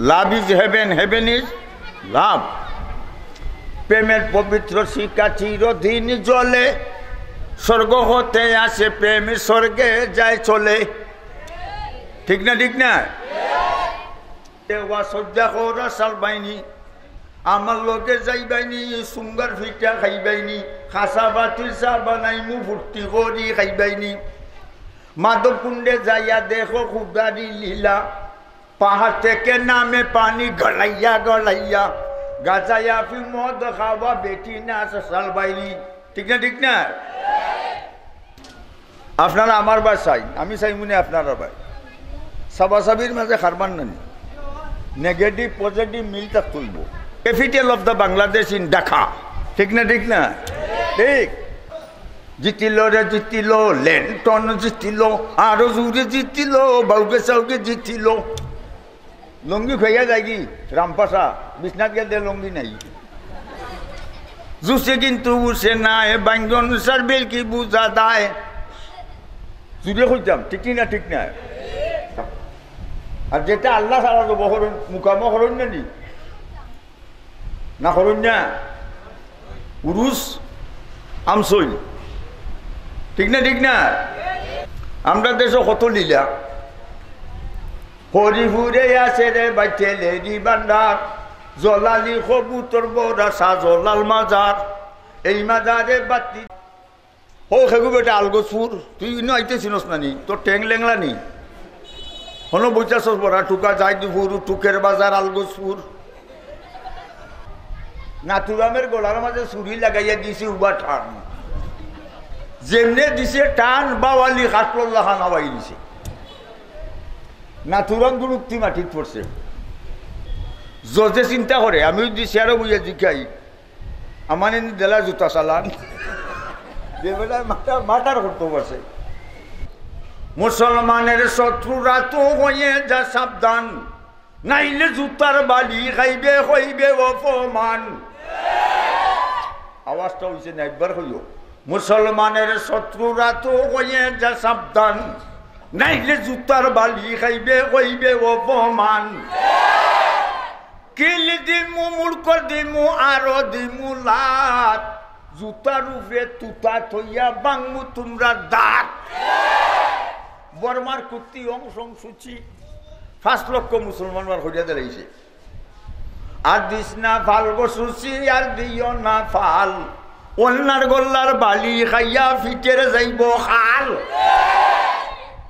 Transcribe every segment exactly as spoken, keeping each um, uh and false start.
Love is heaven, heaven is love. প্রেমের পবিত্র শিখা চিরদিন জ্বলে, স্বর্গ হতে আসে প্রেম, স্বর্গে যায় চলে। ঠিক না, ঠিক না? এ ওয়া সজ্জা করা সালবাইনি, আমার লগে যাইবাইনি, সুঙ্গার ফিটা খাইবাইনি, খাসা বাতির চা বানাইমু ফুর্তি করি খাইবাইনি। মাধব কুণ্ডে যাইয়া দেখো খুদারি লীলা, পাহাড় থেকে নামে পানি গড়াইয়া গড়াইয়া, গাজায়া ফি মদ খাওয়া বেটি না সালবাইনি। ঠিক না, ঠিক না? আপনারা আমার বায় চাইন, আমি চাই মনে আপনারা বায়। সাবাসাবির মাঝে খারমান নানি, negative positive মিল থাকতো অইবো। Capital of the Bangladesh in Dhaka। ঠিক না, ঠিক না? ঠিক। জিতিল রে জিতিল, লেন্টন জিতিল, আরো জুরে জিতিল, বাউগে সাউগে জিতিল। লুঙ্গি খুইয়া যায়গি রামপাশা, বিশ্বনাথ গেলে লুঙ্গি নাই। জুসে কিন্তু উসে নাই, বাইঙ্গন সার বেলকি বুঝা দায়। জুরে কইতাম, ঠিক কি না, ঠিক না? আর যেটা আল্লাহ ছাড়া তো বহরন, মুকামো হরন না নি? না হরন না? উরুস আমসইল। ঠিক না, ঠিক না? আমরা দেশো কত লীলা। হরিপুরে আছে রে বাইতে লেডি ভান্ডার, জলালি কবুতর বড়া শাহজলাল মাজার, এই মাজারে বাতি। হো খেগু বেটা আলগোজপুর, তুই ইনো আইতে চিনস না নি? তোর ঠেং লেংলা নি? হনো বইতাছস বড়া টুকা যাই দুপুর, টুকের বাজার আলগোজপুর। নাথুরামের গলার মাঝে ছুরি লাগাইয়া দিছে উবা টান। যেমনে দিছে টান, বাওয়ালি কাঠলর লাখান আওয়াই দিছে। নাথুরাম দুরুক্তি মাটিত পড়ছে। জজে চিন্তা করে, আমি যদি চেয়ারো বইয়া জিকাই, আমার এনে দেলা জুতা চালান। যে বেটায় মার্ডার, মার্ডার করতো পারছে। মুসলমানের শত্রুরা তো হয়ে যা সাবধান, নাইলে জুতার বালি খাইবে, হইবে অপমান। আওয়াজটা হইছে না, একবার কইও। মুসলমানের শত্রুরা তো হয়ে যা সাবধান, নাইলে জুতার বালি খাইবে, হইবে অপমান। কিল দিমু, মুড়কর দিমু, আরো দিমু লাত। জুতার উপরে তুতা থইয়া ভাঙমু তুমরার দাঁত। বর্মার কুত্তি অং সং সুচি। পাঁচ লক্ষ মুসলমান বার করিয়া দিলাইছে। আর দিস না ফাল গো সুচি, আর দিও না ফাল। অন্যার গল্লার বালি খাইয়া ফিটের যাইব খাল।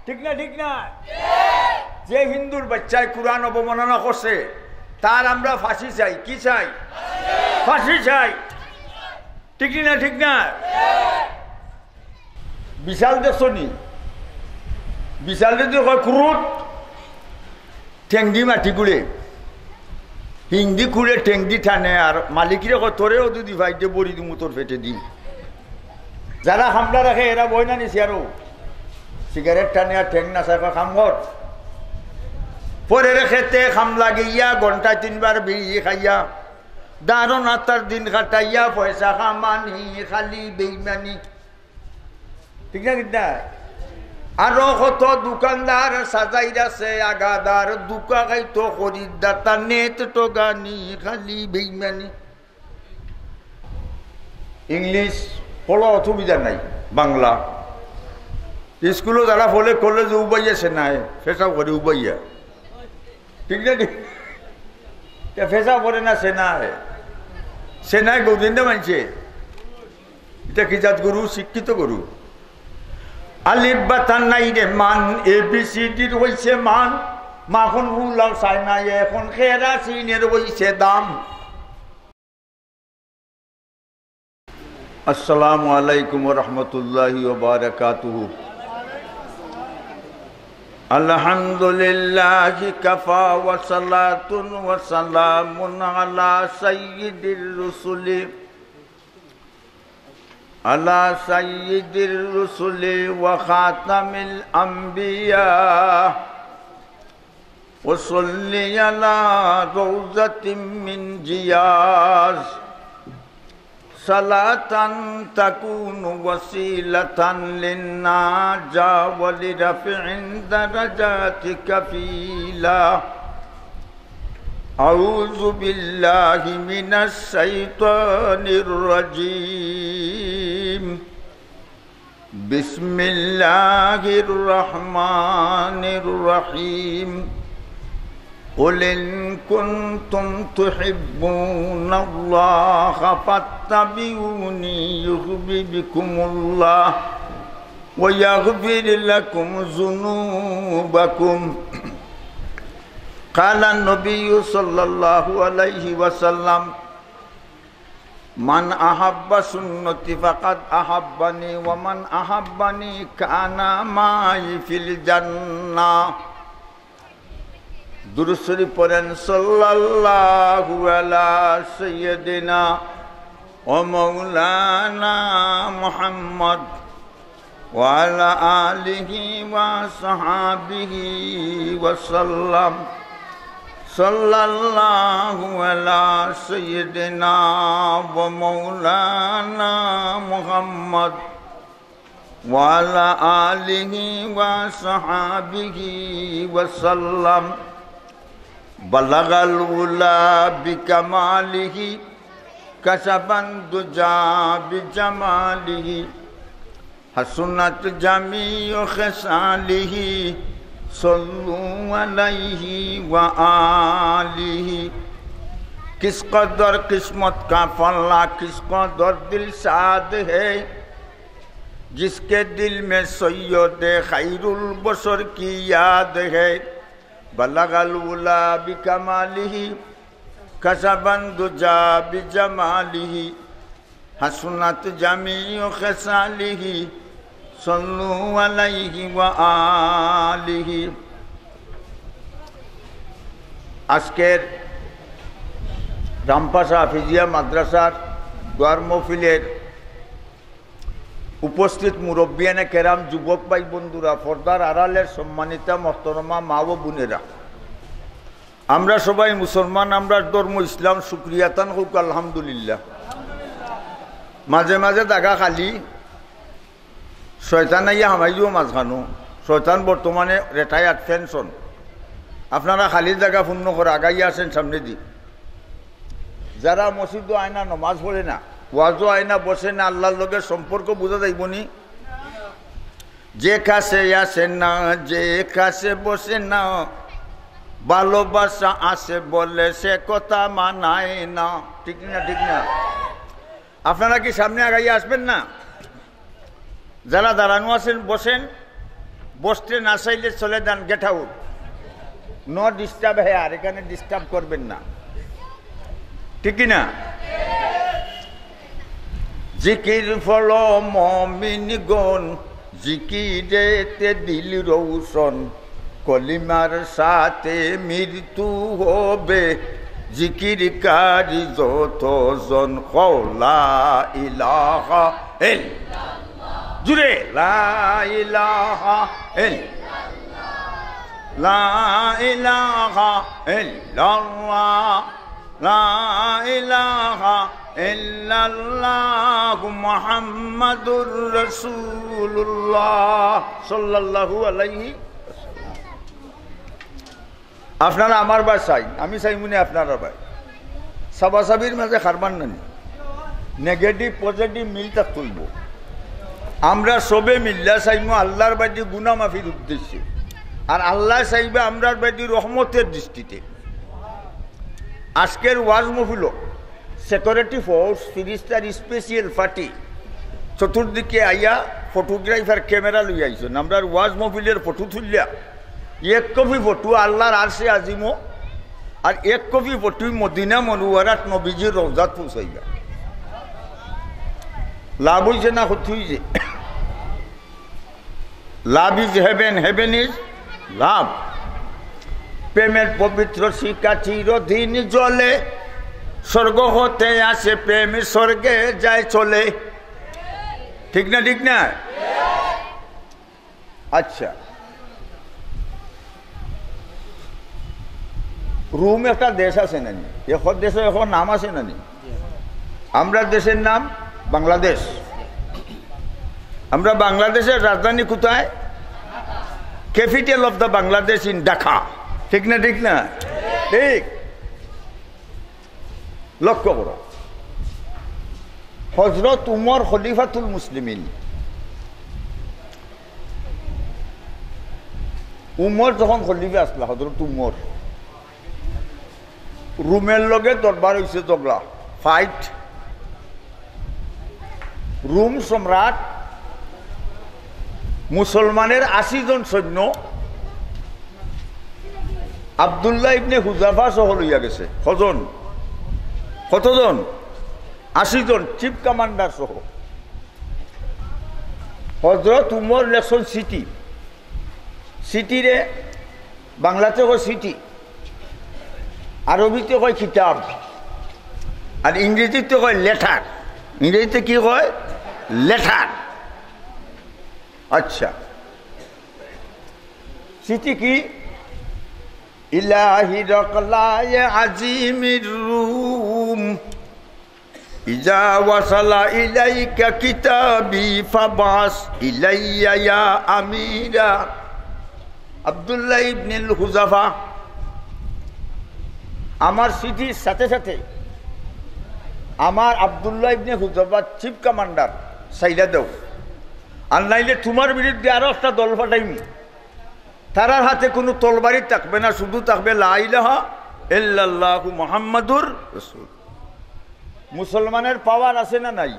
ঠিক না, ঠিক না? যে হিন্দুর বাচ্চায় কুরআন অবমাননা করছে, তার আমরা ফাঁসি চাই। কি চাই? ফাঁসি চাই। ঠিক না, ঠিক না? বিশাল দেখছো নি? বিশাল যদি কয় ক্রুট, ঠেংদি মাটি কুড়ে, হিংদি কুড়ে, ঠেংদি টানে, আর মালিকরে কয়, "তোরেও যদি পাইতে বড়ি দিমু তোর পেটে দি।" যারা খামলা রাখে, এরা বয় না নিছি আরো। সিগারেট টানে আর ঠেং না চায়, কয়, "কাম কর।" পরের খেতে খামলা গিয়া, ঘন্টায় তিনবার বিড়ি খাইয়া, দারুণ আত্মার দিন কাটাইয়া, পয়সা কামানি, খালি বেইমানি। ঠিক না, ঠিক না? আরো কত দোকানদার সাজাই আছে আগাদার, দুকা খাইতো খরিদ্দার, তার নেট টোগানি, খালি বেইমানি। ইংলিশ পড়ো, অসুবিধা নাই, বাংলা। স্কুলো যারা পড়ে, কলেজে উবাইয়া সেনায়, পেশাব করে উবাইয়া। ঠিক না, ঠিক? তে পেশাব করে না সেনায়? সেনায় গৌরেন্দ্র মানছে। এটা কি জাত গরু? শিক্ষিত গরু। আলিফ বাতা নাই রে মান, এ বি সি ডির হইছে মান। মাখন ফুলাও চায় না, এখন কেরাসিনের হইছে দাম। السلام عليكم ورحمة الله وبركاته. الحمد لله كفى وصلاة وسلام على سيد الرسل، على سيد الرسل وخاتم الأنبياء، وصل على روضة من جياز، صلاة تكون وسيلة للنجاة ولرفع درجات كفيلا. أعوذ بالله من الشيطان الرجيم. بسم الله الرحمن الرحيم. قل إن كنتم تحبون الله فاتبعوني يحببكم الله ويغفر لكم ذنوبكم. قال النبي صلى الله عليه وسلم: من أحب سنتي فقد أحبني، ومن أحبني كان معي في الجنة. দুরূদ শরীফ পড়েন, সাল্লাল্লাহু আলা সাইয়্যিদিনা ওয়া মাওলানা মুহাম্মদ وعلى آله وصحبه وسلم. صلى الله على سيدنا ومولانا محمد وعلى آله وصحبه وسلم. بلغ العلا بكماله، كشف الدجى بجماله، حسنت جميع خصاله، صلوا عليه وآله. کس قدر قسمت کا پلہ، کس قدر دل شاد ہے، جس کے دل میں سید خیر البشر کی یاد ہے۔ بلغ العلا بکمالہ، کشف الدجی بجمالہ، حسنت جمیع خصالہ، صلوا علیہ و آلہ۔ আজকের রামপাশা হাফিজিয়া মাদ্রাসার দোয়ার মহফিলের উপস্থিত মুরব্বিয়ানে কেরাম, যুবক ভাই বন্ধুরা, পর্দার আড়ালের সম্মানিতা মহতরমা মা ও বোনেরা, আমরা সবাই মুসলমান, আমরার ধর্ম ইসলাম, শুকরিয়া তান হউক আলহামদুলিল্লাহ। মাঝে মাঝে জাগা খালি, শয়তান আইয়া হামাইও মাঝখানো। শয়তান বর্তমানে retired pension। আপনারা খালি জাগা পূর্ণ করা, আগাইয়া আসেন সামনেদি। যারা মসজিদও আয় না, নমাজ পড়ে না, ওয়াজও আয় না, বসে না, আল্লাহর লগে সম্পর্ক বুঝা যাইবনি? যে কাছে আসে না, যে কাছে বসে না, ভালোবাসা আছে বলে সে কথা মানায় না। ঠিক না, ঠিক না? আপনারা কি সামনে আগাইয়া আসবেন না? যারা দাঁড়ানো আছেন, বসেন। বসতে না চাইলে চলে যান, get out। No disturb here, এখানে disturb করবেন না। ঠিক কি না? জিকির ফলো মমিনগণ, জিকিরেতে দিল রৌশন, কলিমার সাথে মৃত্যু হবে জিকিরকারী যতজন। কও লা ইলাহা ইল্লাল্লাহ। জুরে, লা ইলাহা ইল্লাল্লাহ। লা ইলাহা ইল্লাল্লাহ। লা ইলাহা ইল্লাল্লাহু মুহাম্মাদুর রাসূলুল্লাহ সাল্লাল্লাহু আলাইহি ওয়াসাল্লাম। আপনারা আমার বায় চাইন, আমি চাইমুনে আপনারার বায়। চাবাচাবির মাঝে খারবার নানি, negative positive মিল থাকতে অইবো। আমরা সবে মিল্লা চাইমু আল্লাহর বায়দি গুনাহ মাফির উদ্দেশ্যে, আর আল্লায় চাইবা আমরার বায়দি রহমতের দৃষ্টিতে। আজকের ওয়াজ মহফিলো security force, ফিরিস্তার special party চতুর্দিকে আইয়া photographer camera লইয়া আইছইন। আমরার ওয়াজ মহফিলের ফটো তুলিয়া এক কপি ফটো আল্লাহর আরশে আজিমো, আর এক কপি ফটো মদিনা মনোয়ারাত নবীজির রওজাত পৌঁছাইবা। লাভ অইছে না ক্ষতি অইছে? Love is heaven, heaven is love. প্রেমের পবিত্র শিখা চিরদিন জ্বলে, স্বর্গ হতে আসে প্রেম, স্বর্গে যায় চলে। ঠিক না, ঠিক না? আচ্ছা, রোম একটা দেশ আছে নানি? এখন দেশর এখন নাম আছে নানি? আমরার দেশের নাম বাংলাদেশ। আমরা বাংলাদেশের রাজধানী কোথায়? Capital of the Bangladesh in Dhaka। ঠিক না, ঠিক না? ঠিক। লক্ষ্য করো, হযরত উমর খলিফাতুল মুসলিমিন, উমর যখন খলিফা আছলা, হযরত উমর, রোমের লগে দরবার অইছে ঝগড়া, ফাইট। রোম সম্রাট মুসলমানের আশি জন সৈন্য আব্দুল্লাহ ইবনে হুজাফা সহ লইয়া গেছে। কয়জন? কতজন? আশি জন, চিফ কমান্ডার সহ। হযরত উমর লেখছইন চিঠি। চিঠিরে বাংলাতে কয় চিঠি, আরবিতে কয় কিতাব, আর ইংরেজিতে কয় লেটার। ইংরেজিতে কি কয়? লেটার। আচ্ছা, চিঠি কি? ইলা হিরাকলায়ে আজিমির রুম, ইজা ওয়াসালা ইলাইকা কিতাবি ফাবাস ইলাইয়া ইয়া আমিরা। আব্দুল্লাহ ইবনে হুজাফা, আমার চিঠির সাথে সাথে আমার আব্দুল্লাহ ইবনে হুজাফা চিফ কমান্ডার ছাইড়া দেও, আর নাইলে তুমার বিরুদ্ধে আরো একটা দল পাঠাইমু। তারার হাতে কুনু তলবারি থাকবে না, শুধু থাকবে লা ইলাহা ইল্লাল্লাহু মুহাম্মাদুর রাসূল। মুসলমানের পাওয়ার আছে না নাই?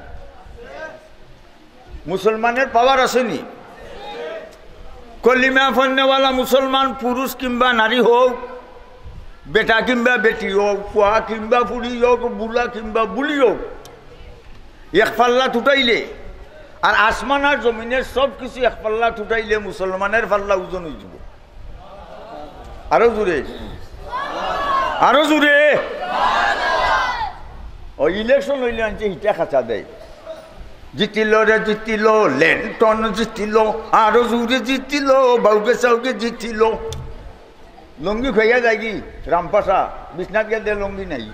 মুসলমানের পাওয়ার আছে নি? কলিমা পড়নেওয়ালা মুসলমান পুরুষ কিংবা নারী হউক, বেটা কিংবা বেটি হউক, পুয়া কিংবা ফুড়ি হউক, বুলা কিংবা বুলি হউক, এক পাল্লাত উঠাইলে, আর আসমান আর জমিনের সব কিছু এক পাল্লাত উঠাইলে মুসলমানের পাল্লা ওজন অইযিবো। আরো জোরে, আরো জোরে। ও, ইলেকশন অইলে আনছে হিটা খাচা দেয়, জিতিল রে জিতিল, লেন্টন জিতিল, আরো জোরে জিতিল, বাউকে সাউকে জিতিল। লুঙ্গি খুইয়া যায়গি, রামপাশা, বিশ্বনাথ গেলে লুঙ্গি নাই।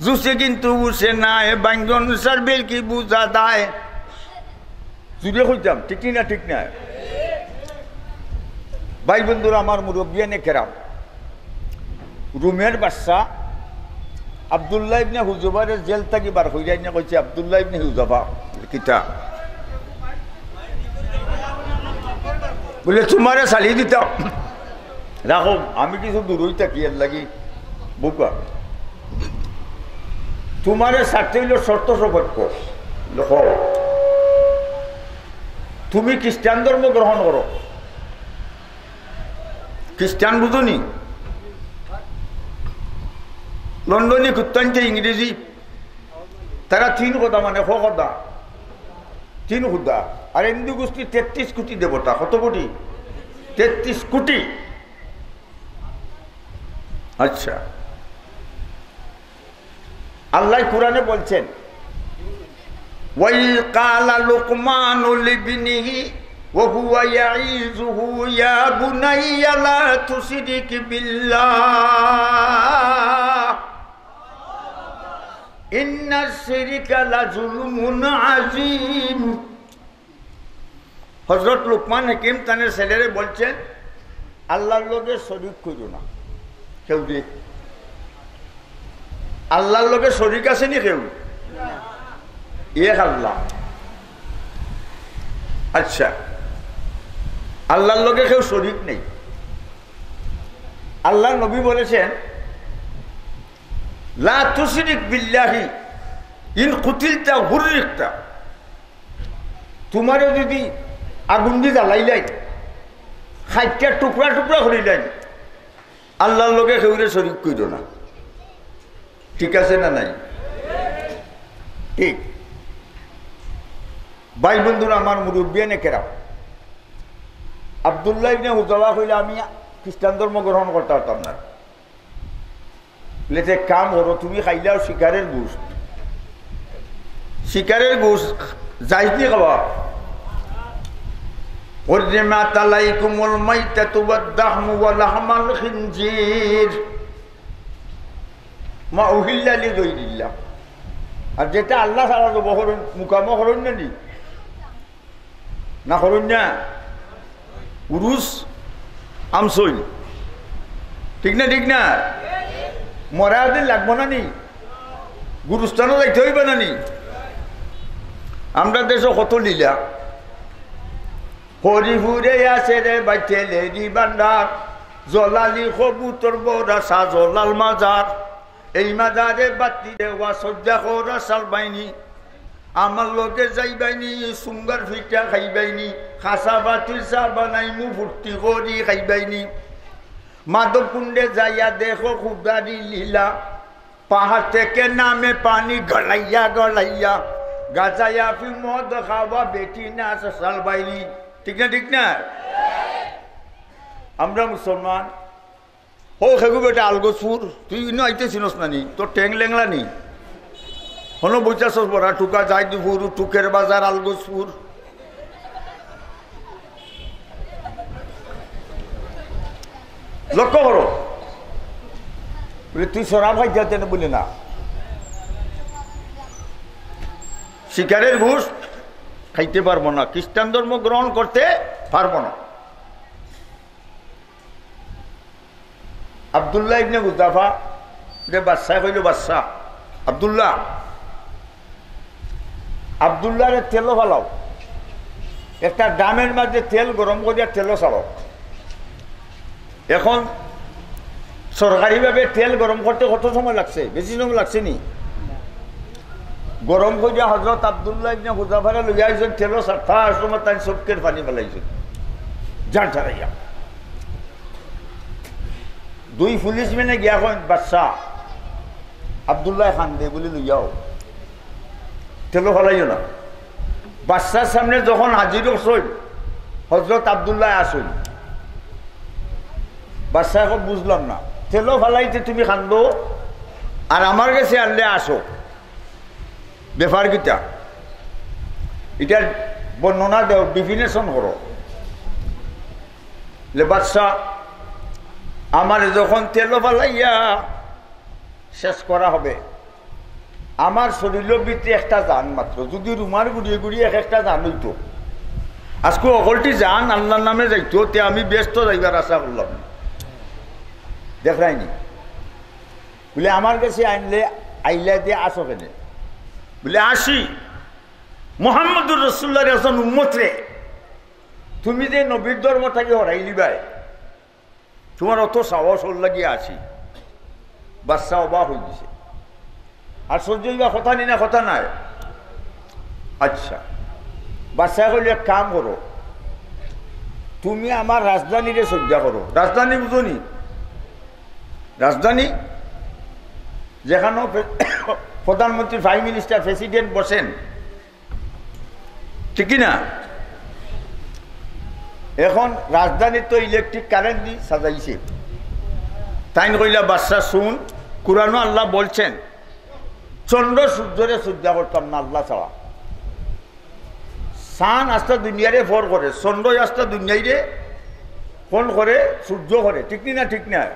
জুসে কিন্তু উসে নাই, বাইঙ্গন সার বেলকি বুঝা দায়। জুড়ে কইতাম, ঠিক কি না, ঠিক না? ভাই বন্ধুরা, আমার মুরব্বিয়ানে কেরাম, রুমের বাদশা আব্দুল্লাহ ইবনে হুজাফারে জেল থাকি বার করিয়া আনিয়া কইছে, "আব্দুল্লাহ ইবনে হুজাফা, কিতা?" বলে, "তুমারে ছাড়ি দিতাম, রাখো, আমি কিছু দূরই থাকি, এর লাগি বুকা। তুমারে ছাড়তে অইলে শর্ত সাপেক্ষ। দেখো, তুমি খ্রিস্টান ধর্ম গ্রহণ করো।" খ্রিস্টান বুঝো নি? লন্ডনী কুত্তাইন্তে ইংরেজি, তারা তিন কথা মানে, ক কথা? তিন খুদা। আর হিন্দু গোষ্ঠী তেত্রিশ কোটি দেবতা। কত কোটি? তেত্রিশ কোটি। আচ্ছা, আল্লাহ কোরআনে বলছেন, "ওয়াইজ কালা লুকমানু লিবনিহি ওয়া হুয়া ইয়াইজুহু ইয়া বুনাইয়া লা তুশরিক বিল্লাহ, ইন্নাশ শিরকা লাজুলমুন আযীম।" হযরত লুকমান হাকিম তানে ছেলেরে বলছেন, "আল্লাহর লগে শরিক কইরো না কেউরে।" আল্লাহর লগে শরিক আছে নি কেউ? এক আল্লাহ। আচ্ছা, আল্লাহর লগে কেউ শরিক নেই। আল্লাহর নবী বলেছেন, "লা তুশরিক বিল্লাহি, ইন কুতিলতা হুররিকতা।" তুমারে যদি আগুন দি জ্বালাইলাই, কাইট্টা টুকরা টুকরা করিলাই, আল্লাহর লগে কেউরে শরিক কইরো না। ঠিক আছে না নাই? ঠিক। ভাই বন্ধুরা, আমার মুরব্বিয়ানে কেরাম, আব্দুল্লাহ ইবনে হুজাফা কইলা, "আমি খ্রিস্টান ধর্ম গ্রহণ করতাম পারতাম না।" বলে, "তে কাম করো, তুমি খাইলাও শিকারের গোস্ত। শিকারের গোস্ত জায়েজ নি খাওয়া?" "হুররিমাত আলাইকুমুল মাইতাতু ওয়াদ দাহমু ওয়া লাহমাল খিনজির, মা উহিল্লা লিগাইরিল্লাহ।" আর যেটা আল্লাহ ছাড়া জবো করইন, মুকামো করইন না নি? না করইন না? উরুস আমসইন। ঠিক না, ঠিক না? মরা দিন লাগবো না নি? গুরুস্থানও যাইতে অইবো না নি? আমরা দেশো কত লীলা। হরিপুরে আছে রে বাইতে লেডি ভান্ডার, জলালি কবুতর বড়া শাহজলাল মাজার। এই মাজারে বাতি দেওয়া সজ্জা করা সালবাইনি। আমার লগে যাইবাইনি, সুঙ্গার ফিটা খাইবাইনি, খাসা বাতির চা বানাইমু ফুর্তি করি খাইবাইনি। মাধবকুণ্ডে যাইয়া দেখো খুদারি লীলা, পাহাড় থেকে নামে পানি গড়াইয়া গড়াইয়া, গাজায়া ফি মদ খাওয়া বেটি না সালবাইনি। ঠিক না, ঠিক না? আমরা মুসলমান। হো খেগু বেটা আলগোজপুর, তুই ইনো আইতে চিনস না নি? তোর ঠেং লেংলা নি? হনো বইতাছস বড়া টুকা যাইদপুর, টুকের বাজার আলগোজপুর। লক্ষ্য করো। বলে, "তুই শরাব খাইতে না?" বলে, "না।" শিকারের ঘুষ খাইতে পারবো না, খ্রিস্টান ধর্ম গ্রহণ করতে পারবো না। আব্দুল্লাহ ইবনে হুযাফা রে বাদশায় কইল, "বাদশা, আব্দুল্লাহ, আব্দুল্লাহরে তেলো ফালাও, একটা ড্রামের মাঝে তেল গরম করিয়া তেলো ছাড়ো।" এখন সরকারিভাবে তেল গরম করতে কত সময় লাগছে? বেশি সময় লাগছে নি? গরম করিয়া হযরত আব্দুল্লাহ ইবনে হুযাফারে লইয়া আইছইন, তেলো ছাড়তা সময় তাইন চক্ষের পানি ফালাইছইন, জান ছাড়াইয়া। দুই পুলিশম্যানে গিয়া কইন, "বাদশা, আব্দুল্লাহ খান্দে বুলি লইয়াও, তেলো ফালাইও না।" বাদশার সামনে যখন হাজির অইছইন, হযরত আব্দুল্লাহ আছইন। বাদশায় কয়, "বুঝলাম না, তেলো ফালাইতে তুমি খান্দো, আর আমার গেছে আনলে আসো, ব্যাপার কিতা? ইটার বর্ণনা দেও, definition করো।" লে, "বাদশা, আমারে যখন তেলো ফালাইয়া শেষ করা হবে, আমার শরীরর ভিতরে একটা জান মাত্র, যদি রুমার গুড়িয়ে গুড়িয়ে এক একটা জান অইতো, আজকে হকলটি জান আল্লাহর নামে যাইতো, তে আমি বেহেস্তো যাইবার আশা করলাম না।" দেখরায়নি? বলে, "আমার গেছে আনলে, আইলা দিয়া আসো কেনে?" বলে, "আসি, মুহাম্মদুর রাসূলুল্লাহর একজন উম্মতরে তুমি যে নবীর ধর্ম থাকি হরাইলিবায়, তুমার অত সাহস অর লাগি আসি।" বাদশা অবাক অইগেছে। আশ্চর্য অইবার কথা নি না, কথা নায়? আচ্ছা, বাদশায় কইল, "এক কাম করো, তুমি আমার রাজধানীরে সজ্জা করো।" রাজধানী বুঝো নি? রাজধানী যেখানো প্রে-, প্রধানমন্ত্রী, প্রাইম মিনিস্টার, প্রেসিডেন্ট বসেন, ঠিক কি না? এখন রাজধানী তো ইলেকট্রিক কারেন্ট দি সাজাইছে। তাইন কইলা, "বাদশা শুন, কোরআনো আল্লাহ বলছেন, চন্দ্র সূর্যরে সজ্জা করতাম না আল্লাহ ছাড়া। চান আস্তা দুনিয়ারে ফর করে, চন্দ্র আস্তা দুনিয়ারে ফর করে, সূর্য করে, ঠিক নি না, ঠিক না?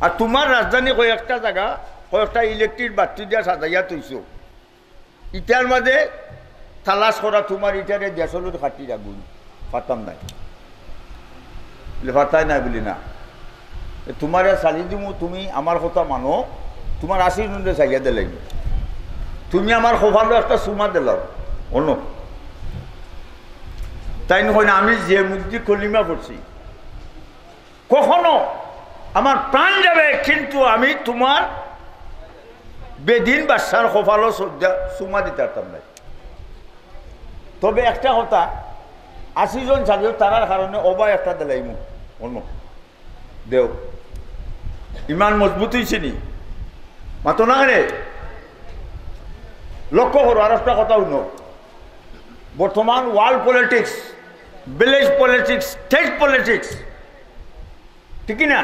আর তুমার রাজধানী কয়েকটা জাগা, কয়েকটা ইলেকট্রিক বাতি দিয়া সাজাইয়া থইছো।" ইটার মাঝে তালাশ করা তুমার ইটারে দেশলর খাটির আগুন, পারতাম নাই। বলে, "পারতায় নাই?" বলি, "না।" এ, তুমারে ছাড়ি দিমু, তুমি আমার কথা মানো, তুমার আশি জনরে ছাড়িয়া দিলাইমু। তুমি আমার কপালো একটা চুমা দিলাও, অনো। তাইন কইন, "আমি যে মুখ দি কলিমা পড়ছি, কখনো আমার প্রাণ যাবে, কিন্তু আমি তুমার বেদিন বাদশার কপালো চুমা দিতাম পারতাম নায়। তবে একটা কথা, আশি জন ছাড়িও, তারার কারণে অবায় একটা দিলাইমু, অনো দেও।" ইমান মজবুত অইছে নি? মাতো না কেনে? লক্ষ্য করো, আর একটা কথা হুনো। বর্তমান world politics, village politics, state politics, ঠিক কি না?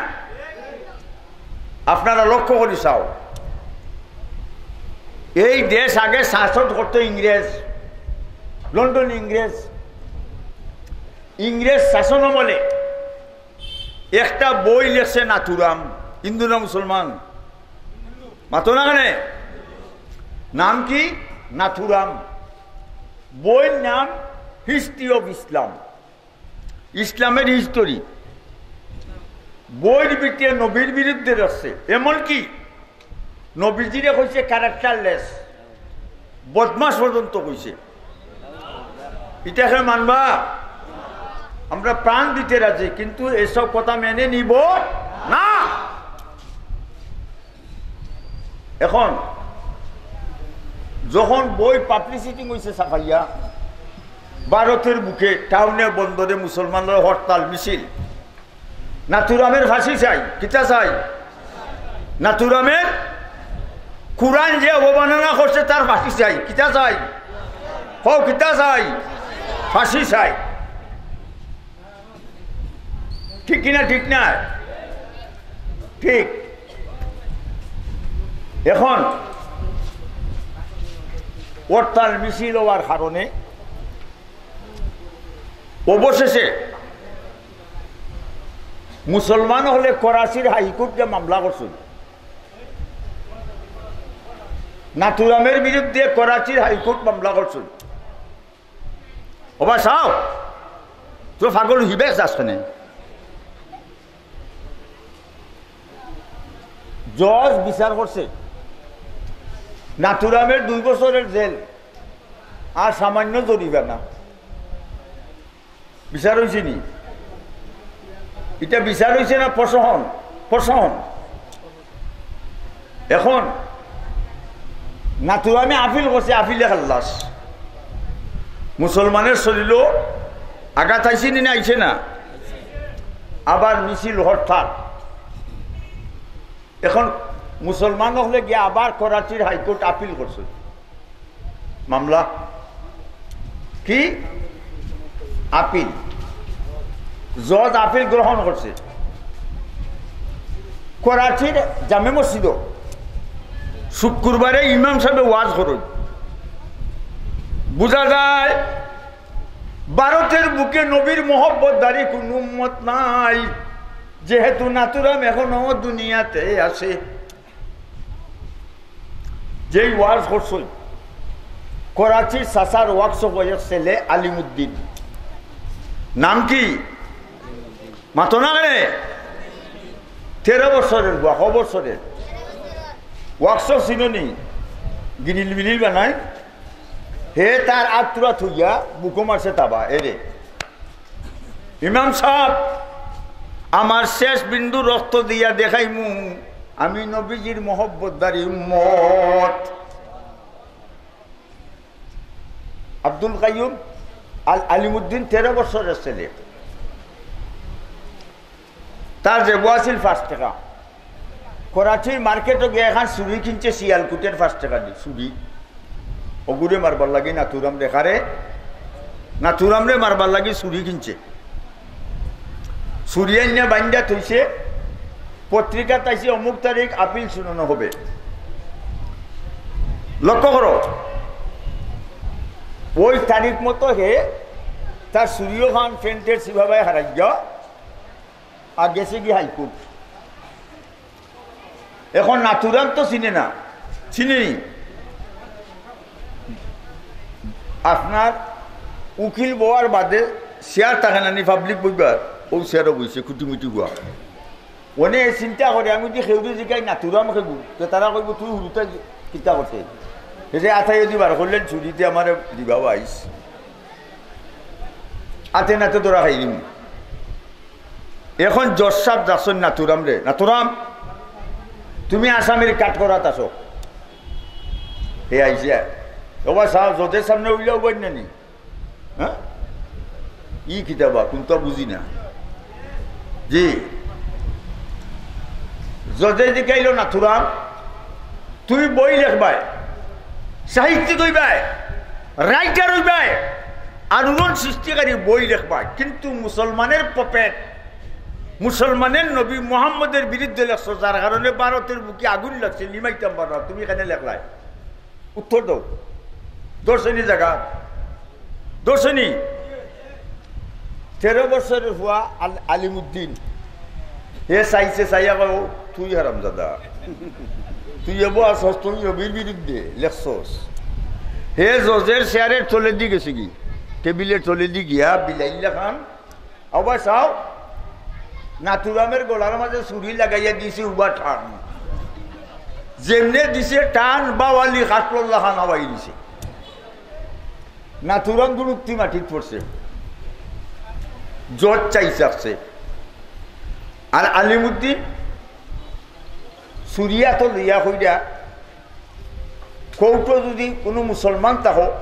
আপনারা লক্ষ্য করি চাও, এই দেশ আগে শাসন করতো ইংরেজ, লন্ডন ইংরেজ। ইংরেজ শাসন আমলে একটা বই লেখছে নাথুরাম, হিন্দু না মুসলমান? মাতো না কেনে? নাম কি? নাথুরাম। বইর নাম হিস্ট্রি অফ ইসলাম, ইসলামের হিস্টোরি। বইর ভিতরে নবীর বিরুদ্ধে লেখছে, এমনকি নবীজিরে কইছে ক্যারেক্টারলেস, বদমাশ পর্যন্ত কইছে। ইটা কে মানবা? আমরা প্রাণ দিতে রাজি, কিন্তু এসব কথা মেনে নিব না। এখন যখন বই পাবলিসিটি হইছে ছাপাইয়া, ভারতের বুকে টাউনে বন্দরে মুসলমানরা হরতাল মিছিল, নাথুরামের ফাঁসি চাই। কিতা চাই? নাথুরামের কোরআন যে অবমাননা করছে, তার ফাঁসি চাই। কিতা চাই? কও, কিতা চাই? ফাঁসি চাই। ঠিক কিনা? ঠিক না? ঠিক। এখন হরতাল মিছিল হওয়ার কারণে অবশেষে মুসলমান হকলে করাচির হাইকোর্টে মামলা করছইন, নাথুরামের বিরুদ্ধে করাচির হাইকোর্ট মামলা করছইন। ওবা চাও, তো পাগল হিবে যাস কেনে? জজ বিচার করছে, নাথুরামের দুই বছরের জেল আর সামান্য জরিমানা। বিচার হইছে নি? এটা বিচার হইছে না প্রশমন? প্রশমন। এখন নাথুরামে আপিল করছে, আপিলে খাল্লাস। মুসলমানের শরীরও আঘাত আইছে নি না আইছে না? আবার মিছিল হরতাল। এখন মুসলমান হকলে গিয়া আবার করাচির হাইকোর্ট আপিল করছে। মামলা কি? আপিল। জজ আপিল গ্রহণ করছে। করাচির জামে মসজিদও শুক্রবারে ইমাম সাহেবে ওয়াজ করইন। বুঝা যায় ভারতের বুকে নবীর মহব্বতদারি কোনো উম্মত নাই, যেহেতু নাথুরাম এখনো দুনিয়াতে আছে। যেই ওয়াজ করছইন করাচির চাচার ওয়াকশপর এক ছেলে আলিমুদ্দিন, নাম কি? মাতো না কেনে? তেরো বছরের বুয়া, ক বছরের? ওয়াকশপ চিনো নি? গিরিল বিরিল বানায়। হে তার আত্রা থইয়া বুকো মারছে তাবা, এরে। ইমাম সাহেব, আমার শেষ বিন্দু রক্ত দিয়া দেখাইমু আমি নবীজির মহব্বতদারি উম্মত। আব্দুল কাইয়ুম আল আলিমুদ্দিন তেরো বছরের ছেলে। তার জেবো আছিল পাঁচ টেকা। করাচির মার্কেটো গিয়া এখান চুড়ি কিনছে শিয়ালকুটের পাঁচ টেকা দি চুড়ি। অগুরে মারবার লাগি নাথুরাম রেখারে, নাথুরামরে মারবার লাগি চুড়ি কিনছে। চুড়ি আনিয়া বাইন্দা থইছে, পত্রিকাত আইছে অমুক তারিখ আপিল শুনানো হবে। লক্ষ্য করো, ওই তারিখ মতো হে তার চুড়িও খান প্যান্টের সিভাবায় হারাইয়া আর গেছে কি হাইকোর্ট। এখন নাথুরাম তো চিনে না, চিনে নি? আপনার উকিল বওয়ার বাদে চেয়ার থাকে না নি, পাবলিক বইবার, ও চেয়ারও বইছে খুটিমুটি হওয়া। অনে চিন্তা করে, আমি যদি কেউরে জিগাই নাথুরাম কেগু, তো তারা কইব, "তুই হুরুতা কিতা করতে?" এই যে আতাই যদি বার করলেন চুড়িতে আমার দিবা বাইশ, আতে নাতে ধরা খাইলিম। এখন জজ সাব যাচ্ছেন নাথুরাম রে, "নাথুরাম, তুমি আসামির কাঠ করাত আসো।" হে আইসে, "ওবা সাহেব, জজের সামনে উইলা উবাই না নি?" হ্যাঁ? ই কিতাবা, কোনটা বুঝি না। জি। জজে জিকাইল, "নাথুরাম, তুমি বই লেখবায়, সাহিত্যিক হইবায়, রাইটার হইবায়, আলোড়ন সৃষ্টিকারী বই লেখবায়, কিন্তু মুসলমানের পপেট, মুসলমানের নবী মোহাম্মদের বিরুদ্ধে লেখছো, যার কারণে ভারতের বুকে আগুন লাগছে, নিমাইতাম পারো না, তুমি এখানে লেখলায়।" উত্তর দাও। ধরছনি জাগা? ধরছনি? তেরো বছরের ফুয়া আল-, আলিমুদ্দিন। হে চাইছে, চাইয়া কয়, "ও, তুই হারামজাদা। তুই এবো আছস, তুই নবীর বিরুদ্ধে লেখছস।" হে জজের চেয়ারের তলেদি গেছে কি? টেবিলের তলেদি গিয়া বিলাইল্লা খান আবার চাও, নাথুরামের গলার মাঝে ছুরি লাগাইয়া দিছে উবা ঠান। যেমনে দিছে টান, বাওয়ালি কাটলর লাখান আওয়াই দিছে। নাথুরাম দুরুক্তি মাটিত পড়ছে, জজ চাই চাকছে। আর আলিমুদ্দিন সুরিয়া তো লইয়া কইরা, কৌটো যদি কুনু মুসলমান থাকো,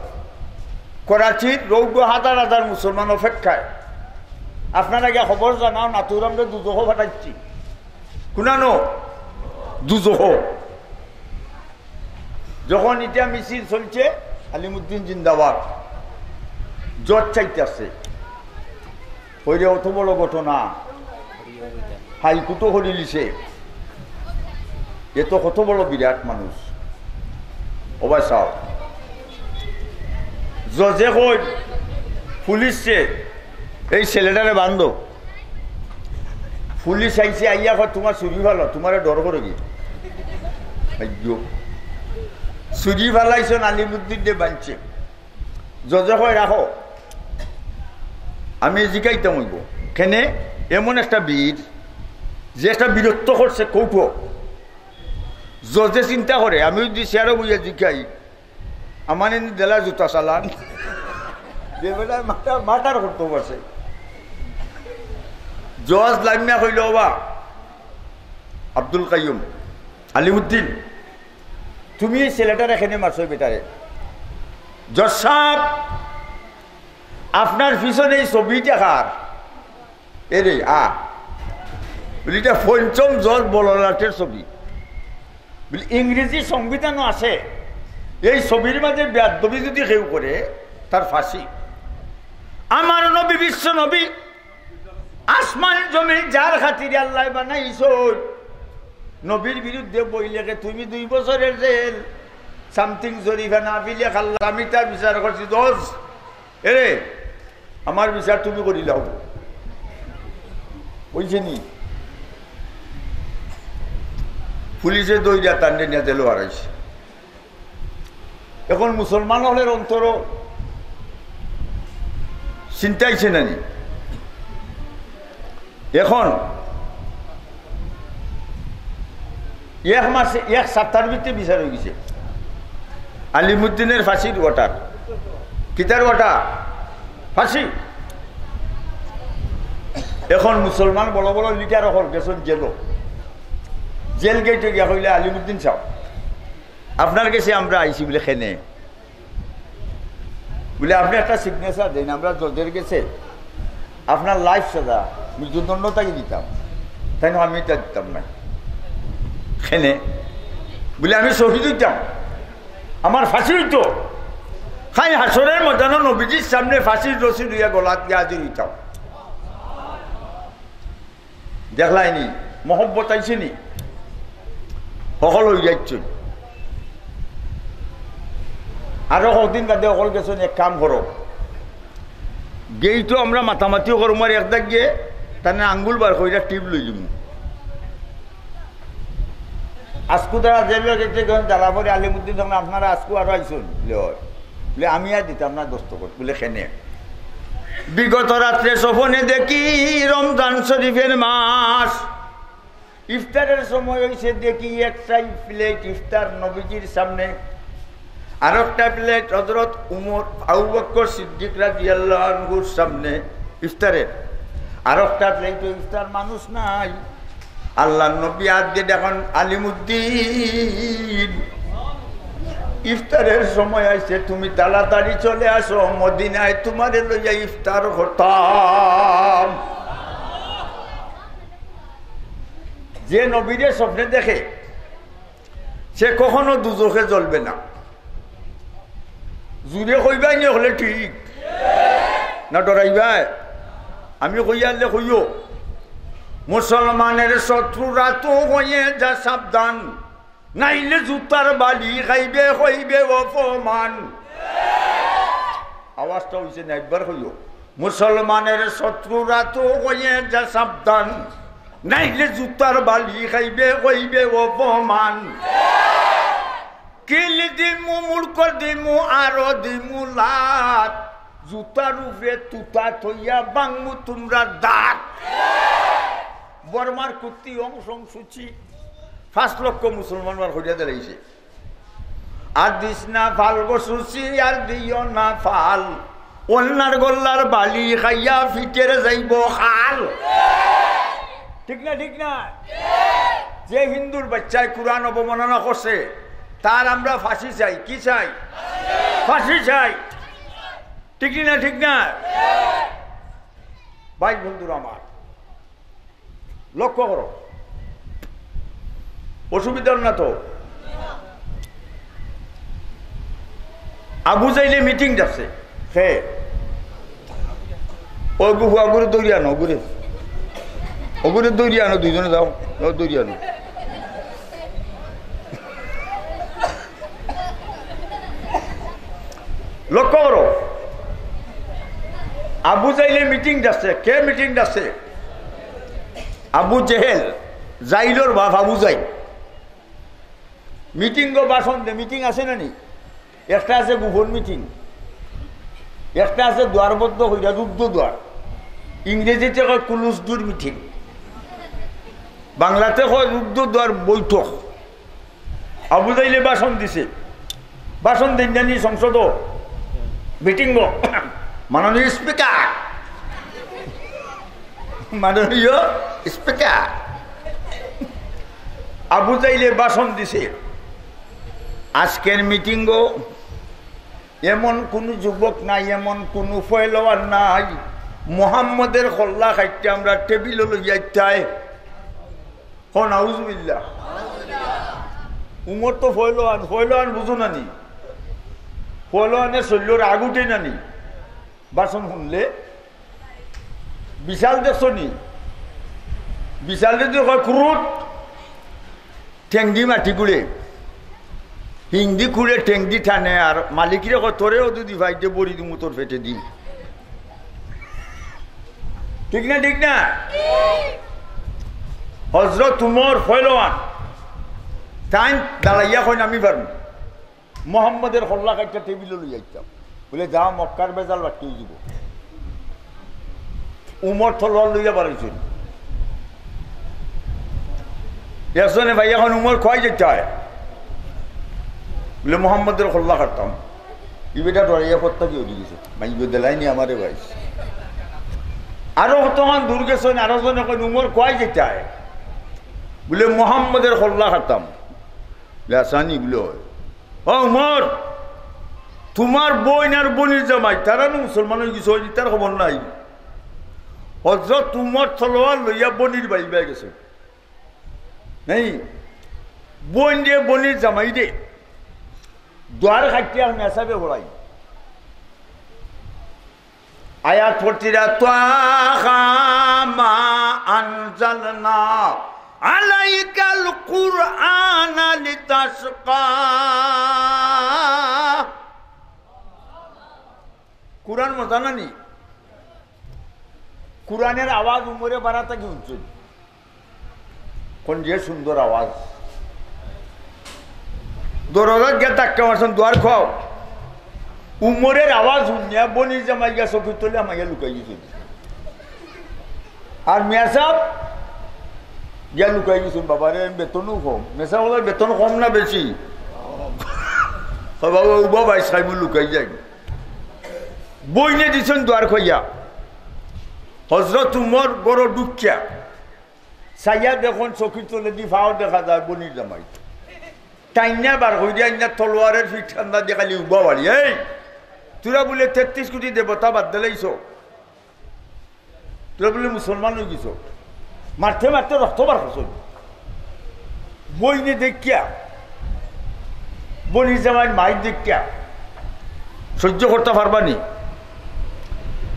করাচির রৌডো হাজার হাজার মুসলমান অপেক্ষায়। আপনারা গিয়া খবর জানাও, নাথুরামরে দুজখো ফাটাইছি। কুনানো? দুজখো। যখন ইটা মিছিল চলছে, আলিমুদ্দিন জিন্দাবাদ, জজ চাইতাছে। কইরে অত বড় ঘটনা, হাইকোর্টও করিলিছে। এ তো কত বড় বিরাট মানুষ। ও ভাই সাহেব, জজে কই, পুলিশে, "এই ছেলেটারে বান্ধো।" পুলিশ আইছে, আইয়া কয়, "তোমার চুরি ফালো, তোমারে ডর করে কি?" আইয়ো, চুরি ফালাইছন, আলিমুদ্দিন দে বানছে। জজে কয়, "রাখো, আমি জিকাইতাম অইব।" কেনে? এমন একটা বীর, যে একটা বীরত্ব করছে কৌটো। জজে চিন্তা করে, "আমি যদি চেয়ারো বইয়া জিকাই, আমার এনে দেলা জুতা চালান।" যে বেটায় মার্ডার, মার্ডার করতে পারছে। জজ লামিয়া কইল, "ওবা আব্দুল কাইয়ুম, আলিমুদ্দিন, তুমি এই ছেলেটারে কেনে মারছো, বেটারে?" "জজ সাহেব, আপনার পিছনে এই ছবিটা কার?" "এরে, আ।" বলি, "এটা পঞ্চম জজ বড়লাটের ছবি।" বলি, "ইংরেজি সংবিধানও আছে, এই ছবির মাঝে বেয়াদবি যদি কেউ করে, তার ফাঁসি।" আমার নবী, বিশ্ব নবী, আসমান জমিন যার খাতিরে আল্লায় বানাইছইন, নবীর বিরুদ্ধে বই লেখে, তুমি দুই বছরের জেল, something জরিফা না দিলে খাল্লা, আমি তার বিচার করছি দশ। এরে, আমার বিচার তুমি করিলাও। অইছে নি? পুলিশে দৌড়িয়া তান্ডে নিয়ে জেলো হারাইছে। এখন মুসলমান হকলের অন্তরও চিন্তা আইছে না নি? এখন এক মাসে, এক সপ্তাহর ভিতরে বিচার অই গেছে। আলিমুদ্দিনের ফাঁসির order। কিতার order? ফাঁসি। এখন মুসলমান বড় বড় লিডার হকল গেছইন জেলো। জেল গেইটো গিয়া কইলে, "আলিমুদ্দিন সাহেব, আপনার গেছে আমরা আইছি।" বলে, "কেনে?" বলে, "আপনি একটা সিগনেচার দেন, আমরা জজের গেছে আপনার life সাজা মৃত্যুদণ্ড তাকে দিতাম।" তাইন কইন, "আমি ইটা দিতাম না।" "কেনে?" বলে, "আমি শহীদ অইতাম, আমার ফাঁসি অইতো, কাইল হাশরের ময়দানো নবীজির সামনে ফাঁসির রশি লইয়া গলাত গিয়া হাজির অইতাম।" দেখলায়নি, মহব্বত আইছে নি? হকল অই যাইছে। আরো কতদিন বাদে হকল গেছইন, "এক কাম করো, গেইটো আমরা মাতামাতিও করমু, আর এক দাগ গিয়ে তানে আঙ্গুল বার কইরা টিপ লইলিমু।" আজকু তারা জেলো গেছে, যখন জ্বালা পড়ে, আলিমুদ্দিন তখন, "আপনারা আজকু আরো আইছইন?" বলে, "অয়।" বলে, "আমি আর দিতাম না দস্তখত।" বলে, "কেনে?" "বিগত রাত্রে স্বপনে দেখি রমজান শরীফের মাস, ইফতারের সময় অইছে, দেখি একটা প্লেট ইফতার নবীজির সামনে, আর একটা প্লেট হযরত উমর, আবু বকর সিদ্দিক রাদিয়াল্লাহু আনহুর সামনে ইফতারের, আর একটা প্লেটও ইফতার, মানুষ নাই।" আল্লাহর নবী আত দিয়া ডাকইন, "আলিমুদ্দিন, ইফতারের সময় আইছে, তুমি তাড়াতাড়ি চলে আসো, মদিনায় তোমারে লইয়া ইফতার করতাম।" যে নবীরে স্বপ্নে দেখে, সে কখনো দুজখে জ্বলবে না। জুরে কইবায় নি হকলে ঠিক, না ডরাইবায়? আমি কইয়ারলে কইও, মুসলমানের শত্রুরা তো হয়ে যা সাবধান, নাইলে জুতার বালি খাইবে, হইবে অপমান। আওয়াজটা অইছে না, একবার কইও। মুসলমানের শত্রুরা তো হয়ে যা সাবধান, নাইলে জুতার বালি খাইবে, হইবে অপমান। কিল দিমু, মুড়কর দিমু, আরো দিমু লাত। জুতার উপরে তুতা থইয়া ভাঙমু তুমরার দাঁত। বর্মার কুত্তি অং সং সুচি, পাঁচ লক্ষ মুসলমান বার করিয়া দিলাইছে। আর দিস না ফাল গো সুসি, আর দিও না ফাল। অন্যার গল্লার বালি খাইয়া ফিটের যাইব খাল। ঠিক না, ঠিক না? যে হিন্দুর বাচ্চায় কোরআন অবমাননা করছে, তার আমরা ফাঁসি চাই। কি চাই? ফাঁসি চাই। ঠিক না, ঠিক না? ভাই বন্ধুরা আমার, লক্ষ্য করো, অসুবিধা না তো? আবু জাইলে মিটিং যাচ্ছে। হে, ওই গু-, ওগুরে দৌড়িয়ে আনো, ওগুরে, ওগুরে দৌড়িয়ে আনো, দুইজনে যাও, যাও দৌড়িয়ে আনো। লক্ষ্য করো, আবু জাইলে মিটিং যাচ্ছে। কে মিটিং যাচ্ছে? আবু জেহেল, জাইলর বাপ আবু জাইল। মিটিং গো, ভাষণ দে। মিটিং আছে না নি? একটা আছে গোপন মিটিং, একটা আছে দ্বারবদ্ধ হইয়া রুদ্ধ দ্বার। ইংরেজিতে কয় ক্লোজ ডোর মিটিং, বাংলাতে কয় রুদ্ধ দ্বার বৈঠক। আবু জাইলে ভাষণ দিছে। ভাষণ দেন জানি সংসদ মিটিং গো। মাননীয় স্পিকার, মাননীয় স্পিকার, আবু জাইলে ভাষণ দিছে। আজকের মিটিং গো, এমন কুনু যুবক নাই, এমন কুনু ফয়লোয়ান নাই, মোহাম্মদের কল্লা খাইতে আমরা টেবিলো লইয়া আইতায়। হ, নাউজুবিল্লাহ। উমর তো ফয়লোয়ান, ফয়লোয়ান বুঝো না নি? ফয়লোয়ানের শরীরর আগ উঠে না নি? ভাষণ শুনলে বিশাল দেখছো নি? বিশাল যদি হয় ক্রুট, ঠেংদি মাটি কুড়ে, হিংদি কুড়ে ঠেংদি টানে, আর মালিকরে কয়, "তোরেও যদি ফাইটে বড়ি দিমু তোর পেটে দি।" ঠিক না, ঠিক না? হজরত উমর ফয়লোয়ান, তাইন দাঁড়াইয়া কইন, "আমি পারমু।" মোহাম্মদের কল্লা কাইট্টা টেবিলো লইয়া আইতাম। বলে, "যা, মক্কার বেজাল বাকি হয়ে যাব।" উমর তলোয়ার লইয়া বাড়াইছেন। একজনে ভাই, এখন উমর কয় যেতে হয়? বলে, "মোহাম্মদের কল্লা কাটতাম।" ই বেটা ডরাইয়া পত্তা কি হয়ে গেছে? মাইগো দিলাইনি আমারে ভাই। আরো কতক্ষণ দূর গেছেন, আরো জনে কইন, "উমর কয় যেতে হয়?" বলে, "মোহাম্মদের কল্লা কাটতাম।" বলে, "আসানি?" বলে, "হয়।" "ও উমর, তোমার বইন আর বনির জামাই, তারা নু মুসলমান হয়ে গেছে, হয়নি, তার খবর নাই।" হজরত উমর তলোয়ার লইয়া বনির বাড়ি বাই গেছে। নেই, বইন রে, বনির জামাই রে, দ্বার খাইতে আর মেসাবে হলাই। আয়াত পড়ছিরা, "ত্বাহা মা আনজালনা আলাইকাল কুরআনা লিতাশকা।" কুরআন মজা না নি? কুরআনের আওয়াজ উমরে বাড়াতে কি উঠছে? কোন যে সুন্দর আওয়াজ। দরজাত গিয়া ধাক্কা মারছেন, "দুয়ার খাও।" উমরের আওয়াজ শুনিয়া বনির জামাই গিয়া চকির তলে হামাইয়া লুকাই গেছে। আর মেসাব গিয়া লুকাই গেছেন, "বাবা রে, বেতনও কম।" মেসাব বলে, "বেতন কম না বেশি?" "ও বাবা, ও বাবা, সাইমু লুকাই যাই।" বইনে দিছেন দুয়ার খাইয়া। হজরত উমর ঘরো ঢুকিয়া চাইয়া দেখুন, চকির তলেদি ফাও দেখা যায় বনির জামাই। টাইনা বার করি আইনা তলোয়ারের ফিট কান্দা দিয়ে খালি উবা বাড়ি, "এই, তোরা বলে তেত্রিশ কোটি দেবতা বাদ দিলাইছ, তোরা বলে মুসলমান হয়ে গেছ।" মারতে মারতে রক্ত বার করছ। বইনে দেখিয়া, বনির জামাইর মাইর দেখিয়া সহ্য করতে পারবা নি?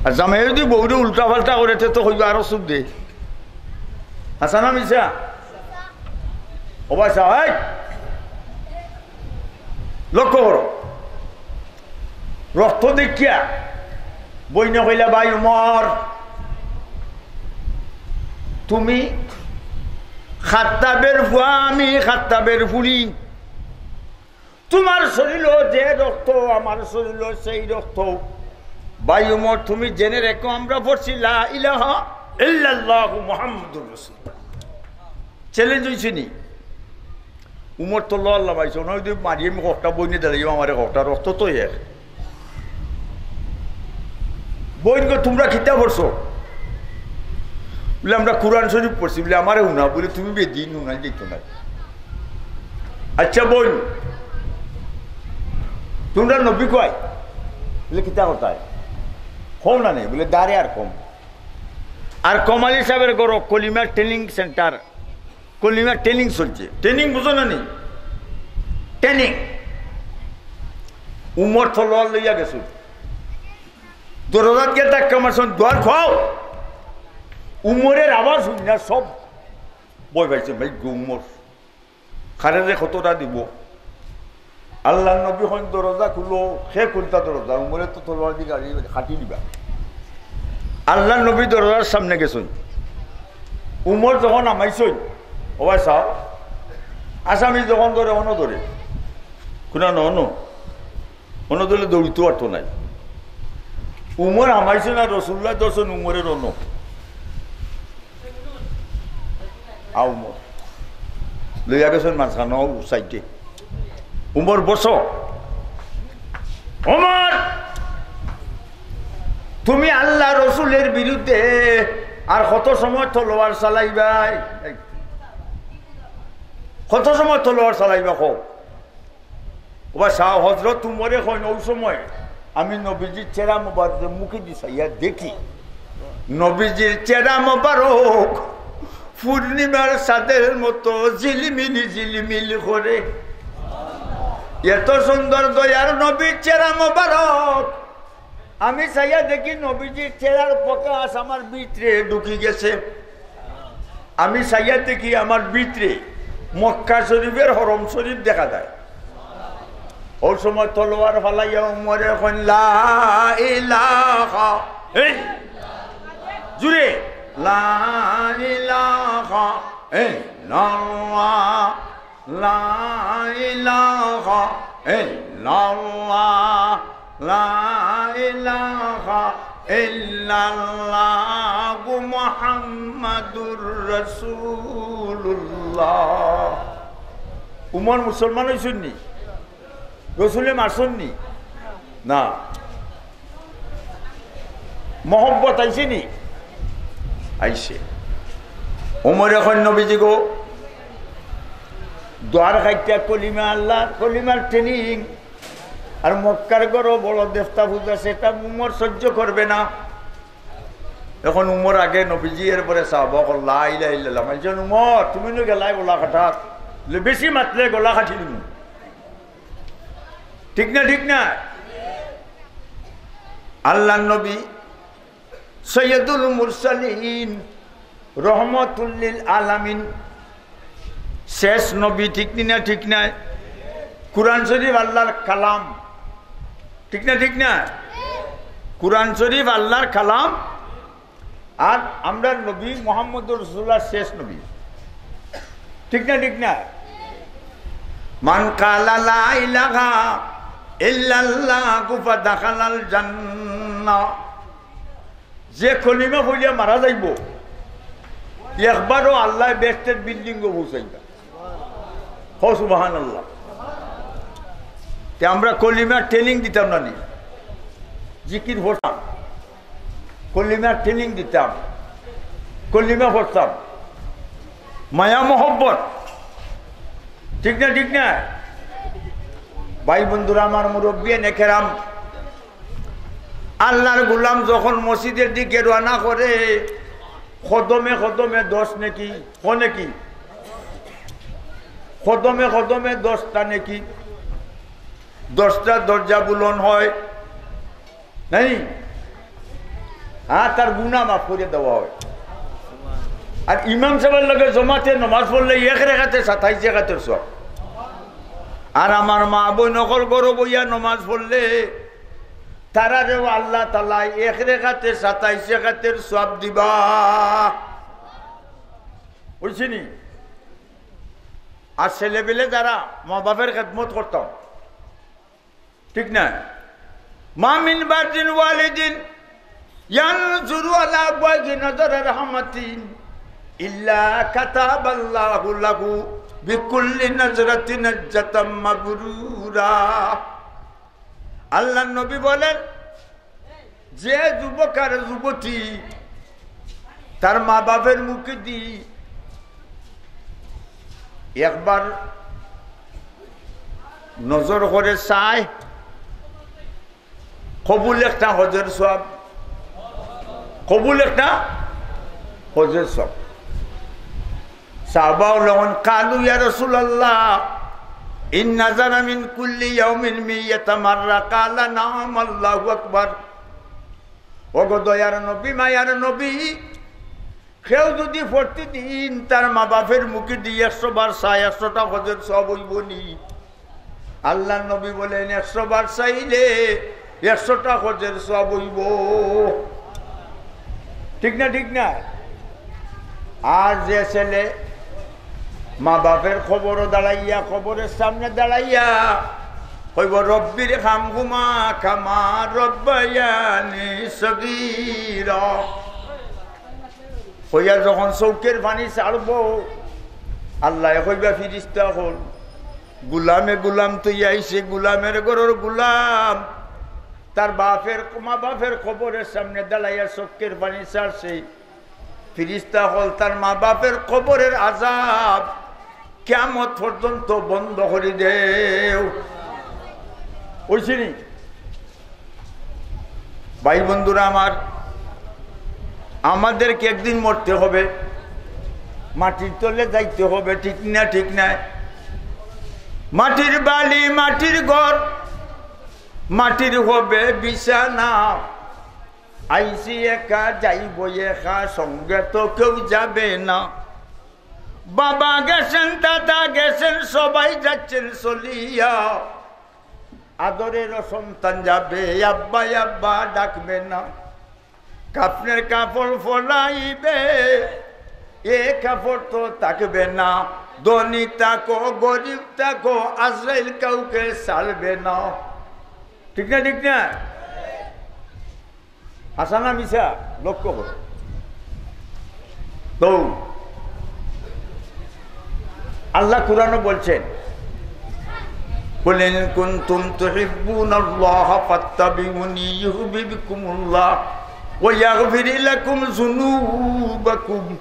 আর জামাই যদি বউরে উল্টা পাল্টা করে, তে তো কইবা, "আরো সুখ দে।" হাছা না মিছা? ও ভাই সাহেব, এই, লক্ষ্য করো, রক্ত দেখিয়া বইনে কইলা, "ভাই উমর, তুমি খাত্তাবের ফুয়া, আমি খাত্তাবের ফুড়ি।" তোমার শরীরও যে রক্ত, আমার শরীরও সেই রক্ত। ভাই উমর, তুমি জেনে রেখো, আমরা পড়ছি লা ইলাহা ইল্লাল্লাহু মুহাম্মাদুর রাসূলুল্লাহ। চ্যালেঞ্জ হইছে নি? উমর তলোয়ার লামাইছে, ওনার যদি মারি আমি ককটা বইনে দিলাইও, আমারে ককটা রক্ত তো এক। বইন গো, তুমরা কিতা পড়ছো? বলে, আমরা কোরআন শরীফ পড়ছি। বলে, আমারে হুনা। বলে, তুমি বেদিন, হুনা যাইতো না। আচ্ছা বইন, তুমরা নবী কই? বলে, কিতা কথায়? কও না নি। বলে, দাঁড়ে আর কম। আর কমালি সাহেবের ঘরো কলিমার ট্রেনিং সেন্টার, কলিমার ট্রেনিং চলছে। ট্রেনিং বুঝো না নি? ট্রেনিং। উমর তলোয়ার লইয়া গেছইন। দরজাত গিয়া ধাক্কা মারছইন, "দুয়ার খোল।" উমরের আওয়াজ হুনিয়া সব ভয় পাইছে, "ভাই গো উমর, কারে যে কতটা দিব।" আল্লাহর নবী কইন, "দরজা খুলো।" কে খুলতা দরজা? উমরে তো তলোয়ার দি গাড়ি কাটি দিবা। আল্লাহর নবী দরজার সামনে গেছইন। উমর যখন হামাইছইন, ও ভাই সাহেব, আসামি যখন ধরে, অনো ধরে, কুনা ন অনো, অনো ধরলে দৌড়িতে পারতো নায়। উমর হামাইছইন আর রসুলুল্লাহ ধরছইন উমরের অনো। আ উমর। লইয়া গেছইন মাঝখানো সাইডে। উমর, বসো। উমর, তুমি আল্লাহ রসুলের বিরুদ্ধে আর কত সময় তলোয়ার চালাইবায়? কত সময় তলোয়ার চালাইবা কও? ও বা সাহেব, হজরত উমরে কইন, "ওই সময় আমি নবীজির চেহারা মোবারক মুখে দি চাইয়া দেখি, নবীজির চেহারা মোবারক পূর্ণিমার চাঁদের মতো ঝিলিমিলি ঝিলিমিলি করে। এত সুন্দর দয়ার নবীর চেহারা মোবারক, আমি চাইয়া দেখি নবীজির চেহারার প্রকাশ আমার ভিতরে ঢুকি গেছে। আমি চাইয়া দেখি আমার ভিতরে মক্কা শরীফের হরম শরীফ দেখা যায়।" ওই সময় তলোয়ার ফালাইয়া উমরে কইন, "লা ইলাহা ইল-, জুরে, লা ইলাহা ইল্লাল্লাহ।" লা ইলাহা ইল্লাল্লাহ, লা ইলাহা ইল্লাল্লাহু মুহাম্মাদুর রাসূলুল্লাহ। উমর মুসলমান অইছইন নি? রসুলে মারছইন নি? না। মহব্বত আইছে নি? আইছে। উমরে কইন, "নবীজি গো, দুয়ার কাইট্টা কলিমা আল্লাহ, কলিমার ট্রেনিং, আর মক্কার ঘরো বড় দেবতা পূজা, সেটা উমর সহ্য করবে না।" এখন উমর আগে নবীজি, এরপরে সাহাবা অকল, লা ইলাহা ইল্লাল্লাহ। মানষে কইন, "উমর, তুমি নু গেলায় গলা কাটাত, বেশি মাতলে গলা কাটি দিমু।" ঠিক না, ঠিক না? আল্লাহর নবী সৈয়দুল মুরসালিন, রহমতুল্লিল আলামিন, শেষ নবী, ঠিক নি না, ঠিক নায়? কোরআন শরীফ আল্লাহর কালাম, ঠিক না, ঠিক না? কোরআন শরীফ আল্লাহর কালাম, আর আমরার নবী মুহাম্মদুর রাসূলুল্লাহ শেষ নবী, ঠিক না, ঠিক না? মান কালা লা ইলাহা ইল্লাল্লাহু ফাদাখালাল জান্নাহ। যে কলিমা পড়িয়া মারা যাইবো, একবারও আল্লায় বেহেশতের বিল্ডিংও পৌঁছাইবা। কও সুবহানাল্লাহ। তে আমরা কলিমার ট্রেনিং দিতাম না নি? জিকির পড়তাম, কলিমার ট্রেনিং দিতাম, কলিমা পড়তাম, মায়া মহব্বত, ঠিক না, ঠিক না? ভাই বন্ধুরা, আমার মুরব্বিয়ানে কেরাম, আল্লাহর গোলাম যখন মসজিদের দিকে রওনা করে, কদমে কদমে দশ নেকি, ক নেকি? কদমে কদমে দশটা নেকি, দশটা দরজা বুলন্দ হয়, নাই? হ্যাঁ, তার গুনাহ মাফ করে দেওয়া হয়। আর ইমাম সাহেবের লগে জমাতে নমাজ পড়লে এক রেকাতে সাতাইশ রেকাতের সওয়াব। আর আমার মা বইন অকল ঘরো বইয়া নমাজ পড়লে তারারেও আল্লাহ তাআলায় এক রেকাতে সাতাইশ রেকাতের সওয়াব দিবা। বুঝছনি? আর ছেলেপিলে যারা মা বাপের খেদমত করতাম, ঠিক না? মা মিন বাররিন ওয়ালিদিন ইয়ানজুরু আলা আবওয়াইহি নাজরা রাহমাতিন ইল্লা কাতাবাল্লাহু লাহু বিকুল্লি নাজরাতিন নাজরাতাম মাবরুরা। আল্লাহর নবী বলেন, যে যুবক আর যুবতী তার মা বাপের মুখেদি একবার নজর করে চায়, কবুল একটা হজের সওয়াব, কবুল একটা হজের সওয়াব। সাহাবা বলেন, "কালু ইয়া রাসূলাল্লাহ, ইন নাজারা মিন কুল্লি ইয়াউমিন মিয়াতা মাররা।" ক্বালা, "নাআম, আল্লাহু আকবার।" ওগো দয়ার নবী, মায়ার নবী, কেউ যদি প্রতিদিন তার মা বাপের মুখেদি একশো বার চায়, একশোটা হজের সওয়াব অইবো নি? আল্লাহর নবী বলেন, একশো বার চাইলে একশোটা হজের সওয়াব অইবো। ঠিক না, ঠিক না? আর যে ছেলে মা বাপের কবরো দাঁড়াইয়া, কবরের সামনে দাঁড়াইয়া কইবো, "রব্বির হামহুমা কামা রব্বায়ানি সগীরা।" কইয়া যখন চউখের পানি ছাড়বো, আল্লায় কইবা, "ফিরিস্তা অকল, গুলামে গুলাম থইয়া আইছে, গুলামের ঘরর গুলাম, তার বাপের, মা বাপের কবরের সামনে দাঁড়াইয়া চউখের পানি ছাড়ছে।" ফিরিস্তা অকল, "তার মা বাপের কবরের আযাব কিয়ামত পর্যন্ত বন্ধ করি দেও।" অইছে নি? ভাই বন্ধুরা আমার, আমাদেরকে একদিন মরতে হবে, মাটির তলে যাইতে হবে, ঠিক না, ঠিক না? মাটির বাড়ি, মাটির ঘর, মাটির হবে বিছানা। আইছি একা, যাইব একা, সঙ্গে তো কেউ যাবে না। বাবা গেছেন, দাদা গেছেন, সবাই যাচ্ছেন চলিয়া। আদরের সন্তান যাবে, আব্বা আব্বা ডাকবে না। কাফনের কাপড় ফলাইবে, এ কাপড় তো থাকবে না। ধনী থাকো, গরিব থাকো, আজরাইল কাউকে ছাড়বে না। ঠিক না, ঠিক না? হাছা না মিছা? লক্ষ্য করো। তো আল্লাহ কোরআনে বলছেন, "কুল ইন কুনতুম তুহিব্বুনাল্লাহা ফাত্তাবিউনি ইউহবিবকুমুল্লাহ ওয়া ইয়াগফির লাকুম যুনুবাকুম।"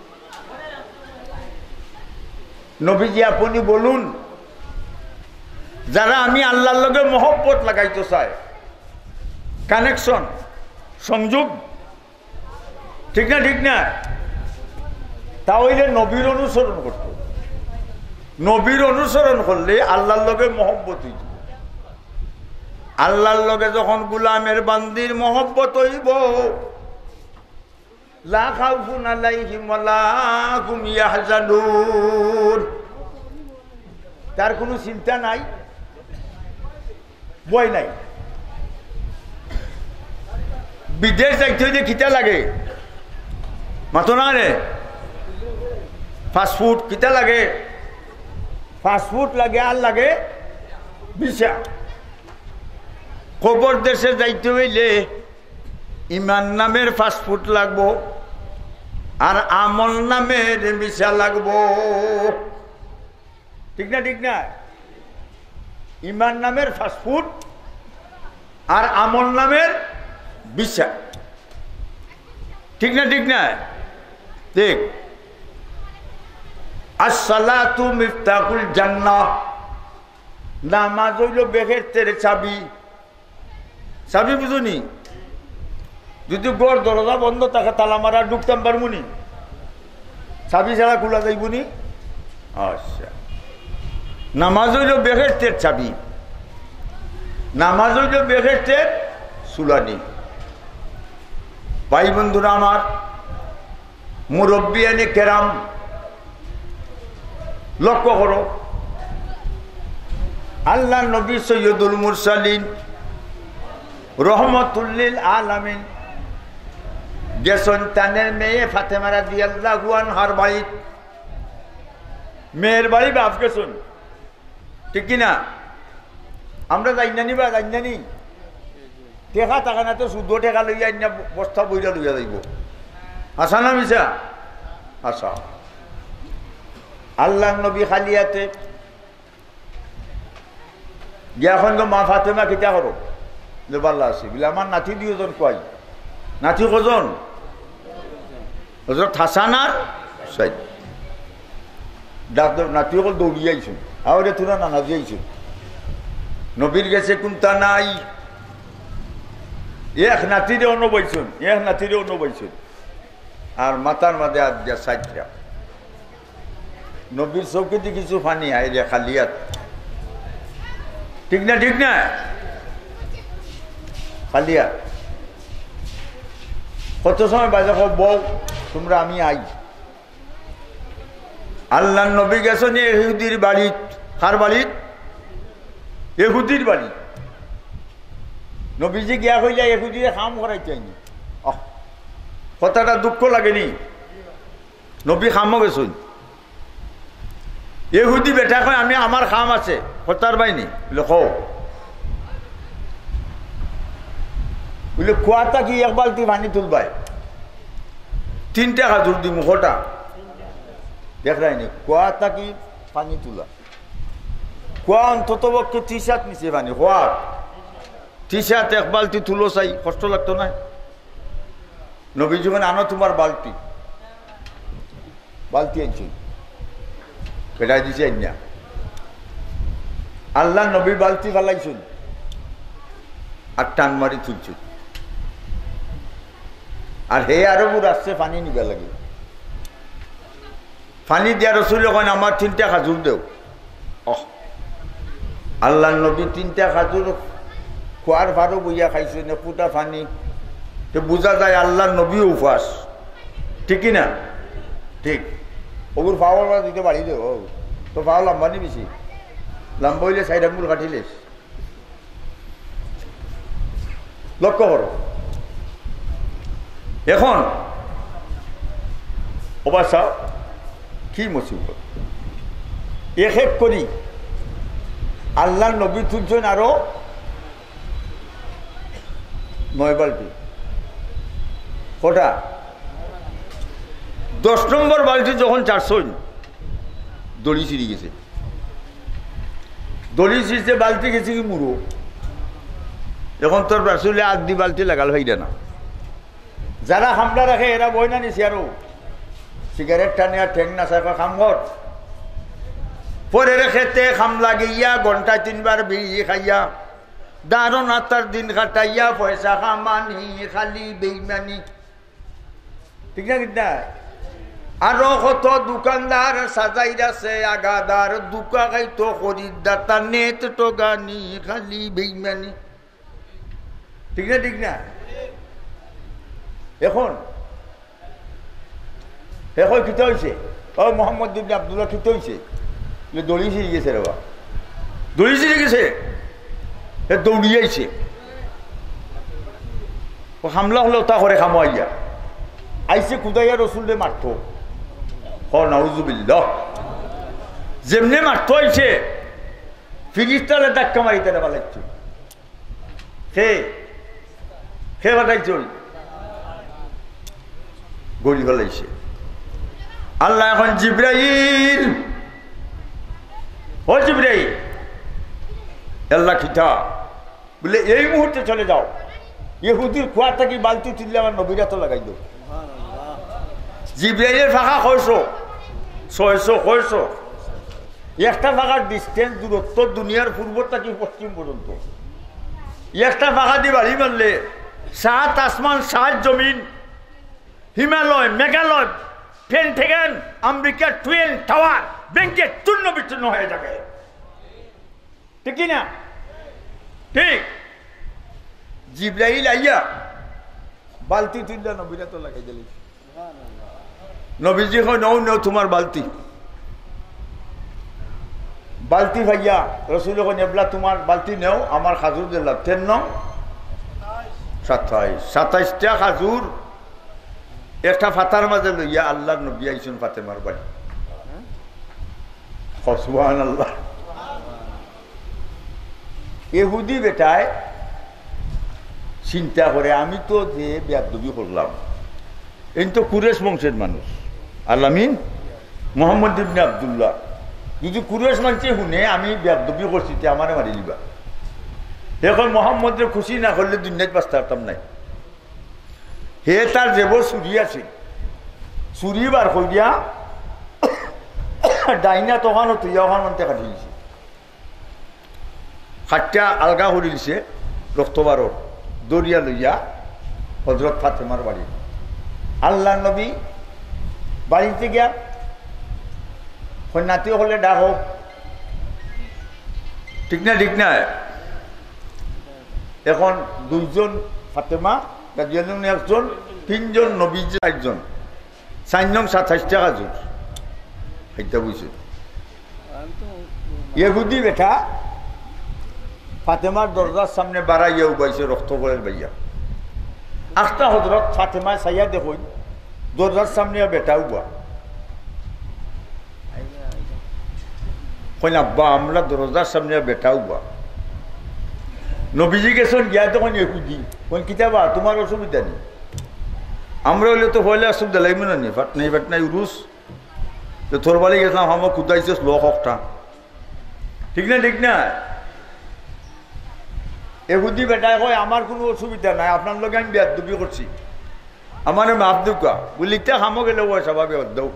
নবীজি, আপনি বলুন, যারা আমি আল্লাহর লগে মহব্বত লাগাইতে চায়, কানেকশন, সংযোগ, ঠিক না, ঠিক না? তা অইলে নবীর অনুসরণ করতো। নবীর অনুসরণ করলে আল্লাহর লগে মহব্বত অইতো। আল্লাহর লগে যখন গুলামের বান্দির মহব্বত অইবো, লা খাউফুন আলাইহিম ওয়া লা হুম ইয়াহজানুন। তার কোনো চিন্তা নাই, ভয় নাই। বিদেশ যাইতে অইলে কিতা লাগে? মাতো না রে? পাসপোর্ট কিতা লাগে? পাসপোর্ট লাগে, আর লাগে ভিসা। কবর দেশে যাইতে অইলে ইমান নামের পাসপোর্ট লাগবো, আর আমল নামের ভিসা লাগবো। ঠিক না, ঠিক না? ইমান নামের পাসপোর্ট আর আমল নামের ভিসা। ঠিক না, ঠিক না? ঠিক। আসসালাতু মিফতাহুল জান্নাহ। নামাজ অইলো বেহেশতের চাবি। চাবি বুঝো নি? যদি ঘর দরজা বন্ধ থাকে, তালা মারা, ঢুকতাম পারমু নি? চাবি ছাড়া খোলা যাইবো নি? আচ্ছা, নামাজ অইলো বেহেশতের চাবি, নামাজ অইলো বেহেশতের চুলানি। ভাই বন্ধুরা আমার, মুরব্বিয়ানে কেরাম, লক্ষ্য করো, আল্লাহর নবী সৈয়দুল মুরসালিন, রহমতুল্লিল আলামিন গেছইন তানের মেয়ে ফাতেমা রাদিয়াল্লাহু আনহার বাড়িত। মেয়ের বাড়ি বাফ গেছইন, ঠিক কি না? আমরা যাই না নি বা, যাই না নি? টেকা থাকে না তো, শুদ্ধ টেকা লইয়া আইনা বস্তা বইরা লইয়া যাইবো। হাছা না মিছা? হাছা। আল্লাহর নবী খালি আতে গিয়া কইন, "গো মা ফাতেমা, কিতা করো?" যে, "ভালা আছি।" বলে, "আমার নাতি দুইজন কই?" "নাতি কয়জন?" "হযরত হাসান আর হুসাইন।" ডাক দেও, নাতি অকল দৌড়িয়া আইছইন। "আওরে তোরা নানাজি আইছইন।" নবীর গেছে কুন্তা নাই। এক নাতিরে অনো বইছইন, এক নাতিরে অনো বইছইন। আর মাথার মাঝে আত দিয়া সাইডটা। নবীর চউখেদি কিছু পানি আইরে খালি আত। ঠিক না, ঠিক না? খালি আত। কত সময় বাদে কয়, "বউ, তোমরা আমি আই।" আল্লাহর নবী গেছইন ইহুদির বাড়িত। কার বাড়িত? ইহুদির বাড়িত। নবীজি গিয়া কইলা, "ইহুদিরে কাম করাইতায়নি।" আহ, কথাটা দুঃখ লাগেনি? নবী কামো গেছইন। ইহুদি বেটা কয়, "আমি, আমার কাম আছে।" "কতার বাইনি?" বলে, "কও।" বলে, "কুয়া থাকি এক বালতি পানি তুলবায়, তিনটা খাজুর দিমু।" কটা? দেখরায়নি, কুয়া থাকি পানি তুলা। কুয়া অন্তত পক্ষে ত্রিশ আত নিচে পানি। কুয়া ত্রিশ আত এক বালতি তুলো চাই, কষ্ট লাগতো না? নবীজি কইন, "আনো তোমার বালতি।" বালতি আনছইন, ফেলাই দিছে আইনা। আল্লাহর নবী বালতি ফালাইছইন আর টান মারি তুলছইন। আর হে আরো বুড় আসছে পানি নিবার লাগি। পানি দিয়া রসুলে কইন, "আমার তিনটা খাজুর দেও।" অহ, আল্লাহর নবী তিনটা খাজুর কুয়ার পারো বইয়া খাইছইন, এক ফুটা পানি। তে বুঝা যায় আল্লাহর নবীও উপাস। ঠিক কি না? ঠিক। অগুর পাওর দিতে বাড়ি দেও। তো পাও লম্বা নি বেশি? লম্বা অইলে সাইড আঙ্গুল কাটিলে। লক্ষ্য করো। এখন ওবা চাও, কি মুসিবত। এক এক করি আল্লাহর নবী তুলছইন আরো নয় বালতি। কটা? দশ নম্বর বালতি যখন ছাড়ছইন, দড়ি ছিঁড়ি গেছে। দড়ি ছিঁড়ছে, বালতি গেছে কি মুড়ো। এখন তোর রাসুলে আত দি বালতি লাগাল হইলে না। যারা খামলা রাখে, এরা বই না নিছে আরো। সিগারেট টানে আর ঠেং না চায়, কয়, "কাম কর।" পরের খেতে খামলা গিয়া ঘন্টায় তিনবার বিড়ি খাইয়া, দারুণ আত্মার দিন কাটাইয়া, পয়সা কামানি, খালি বেইমানি। ঠিক না, ঠিক না? আরো কত দোকানদার সাজাইর আছে, আগাদার, ধুকা খাইতো খরিদ্দার, তার নেট ঠগানি, খালি বেইমানি। ঠিক না, ঠিক না? এখন হে কয়, "কিতা অইছে? ও মোহাম্মদ ইবনে আব্দুল্লাহ, কিতা অইছে?" বলে, "দড়ি ছিঁড়ি গেছে রে বা।" দড়ি ছিঁড়ি গেছে? হে দৌড়ি আইছে। ও হামলা হলে ওটা করে খামো আইয়া। আইছে খুদাইয়া রসুলরে মারতো। হ, নাউজুবিল্লাহ। যেমনে মারতো আইছে, ফিরিস্তারে ধাক্কা মারি তারে ফালাইছে। কে? কে ফালাইছে? গড়ি ফালাইছে। আল্লাহ এখন জিব্রাইল, "ও জিব্রাইল, আল্লাহ কিতা?" বলে, "এই মুহূর্তে চলে যাও, ইহুদির কুয়া থাকি বালতি তুললে আমার নবীর আতো লাগাই দেও।" জিব্রাইলের ফাঁকা কয়শো? ছয়শো, কয়শো? একটা ফাঁকার distance, দূরত্ব দুনিয়ার পূর্ব থাকি পশ্চিম পর্যন্ত। একটা ফাঁকা দি বাড়ি মারলে সাত আসমান, সাত জমিন, হিমালয়, মেঘালয়, পেন্টাগন, আমেরিকার টুয়েন টাওয়ার ভেঙে চূর্ণ বিচূর্ণ হয়ে যাবে। ঠিক কি না? ঠিক। জিব্রাইল আইয়া বালতি তুললা নবীর আতো লাগাই দিলে। নবীজি কয়, "নেও, নেও তোমার বালতি।" বালতি পাইয়া রসুল কয়, "এবলা তোমার বালতি নেও, আমার খাজুর দিলাম।" তেন নং সাতাইশ, সাতাইশটা খাজুর একটা ফাতার মাঝে লইয়া আল্লাহর নবী আইছইন ফাতেমার বাড়ি। হ, সুবহানাল্লাহ। ইহুদি বেটায় চিন্তা করে, "আমি তো যে বেয়াদবি করলাম, এইন তো কুরেশ বংশের মানুষ, আল আমিন।" মোহাম্মদ ইবনে আব্দুল্লাহ। যদি কুরাইশ মানষে হুনে আমি বেয়াদবি করছি, তে আমারে মারি লিবা। হে কয়, মোহাম্মদরে খুশি না করলে দুনিয়াত বাঁচতে পারতাম নায়। হে তার জেবো ছুরি আছিল, ছুরি বার করিয়া ডাইন আত অখানো থইয়া অখান মানতে কাটি দিছে। খাটটা আলগা করি দিছে, রক্ত বারর, দরিয়া লইয়া হযরত ফাতেমার বাড়ি। আল্লাহর নবী বাড়িতে গিয়া কইন, "নাতি অকলরে ডাকো।" ঠিক না, ঠিক না? এখন দুইজন ফাতেমা রাদিয়াল্লাহু আনহা একজন, তিনজন নবীজি একজন। চাইর নং সাতাইশ টাকা জোর। ইটা বুঝছো? ইহুদি বেটা ফাতেমার দরজার সামনে বাড়াইয়া উবাইছে, রক্ত করে বাইয়া। আখতা হযরত ফাতেমায় চাইয়া দেখইন, দরজার সামনে বেটা উবা। কইন, "আব্বা, আমরা দরজার সামনে বেটা উবা।" নবীজি গেছইন গিয়া, তখন ইহুদি। কইন, "কিতা বা, তুমার অসুবিধা নি? আমরা অইলে তো পয়লা অসুবিধা লাগবো না নি, ফাটনাই ফাটনাই উরুস। তো তোর বাড়ি গেছলাম, আমার কুদাইছস লোক একটা।" ঠিক না, ঠিক না? ইহুদি বেটায় কয়, "আমার কুনু অসুবিধা নাই, আপনার লগে আমি বেয়াদবি করছি, আমারে মাফ দেউক্কা।" বুলে, "ইতা কামো গেলে অয় স্বভাবে অদ্দৌ।"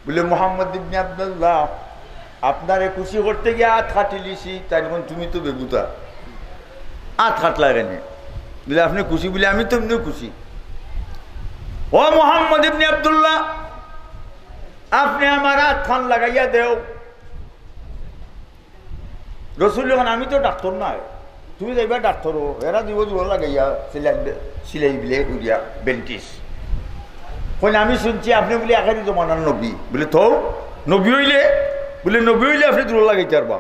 বুলে, "মোহাম্মদ ইবনে আব্দুল্লাহ, আপনারে খুশি করতে গিয়া আত কাটিলিছি, তাইন কইন তুমি তো বেহুদা, আত কাটলা কেনে?" বুলে, "আপনে খুশি?" বুলে, "আমি তো এমনেউ খুশি।" "ও মোহাম্মদ ইবনে আব্দুল্লাহ, আপনে আমার আত খান লাগাইয়া দেও।" রসুল কইন, "আমি তো ডাক্তর নায়, তুমি যাইবা ডাক্তরো, এরা দিবো জোড়া লাগাইয়া, সিলাই বে-, সিলাই বিলে করিয়া, ব্যান্ডেজ।" কইন, "আমি শুনছি আপনে বুলে আখেরি জমানার নবী।" বুলে, "তো নবী অইলে?" বুলে, "নবী অইলে আপনে জোড়া লাগাইতায় পারবা।"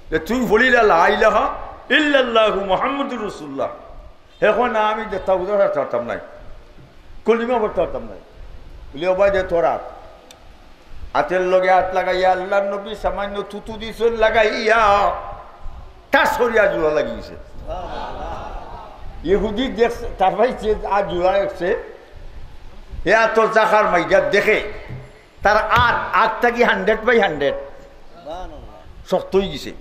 যে তুই পড়িলা লা ইলাহা ইল্লাল্লাহু মুহাম্মাদুর রাসূলুল্লাহ। হে কইন, "না, আমি যেতা বুঝা ছাড়তাম নায়, কলিমা পড়তাম নায়।" বুলে, "ও ভাই, দে তোর আত।" আতর লগে আত লাগাইয়া আল্লাহর নবী সামান্য থুথু দিছইন লাগাইয়া, ঠাস করিয়া জোড়া লাগি গেছে। ইহুদি দেখছে, তার ভাই যে আত জোড়া লাগছে, হে আত জাকার মাইগা দেখে, তার আত, আত থাকি hundred by hundred শক্ত অই গেছে।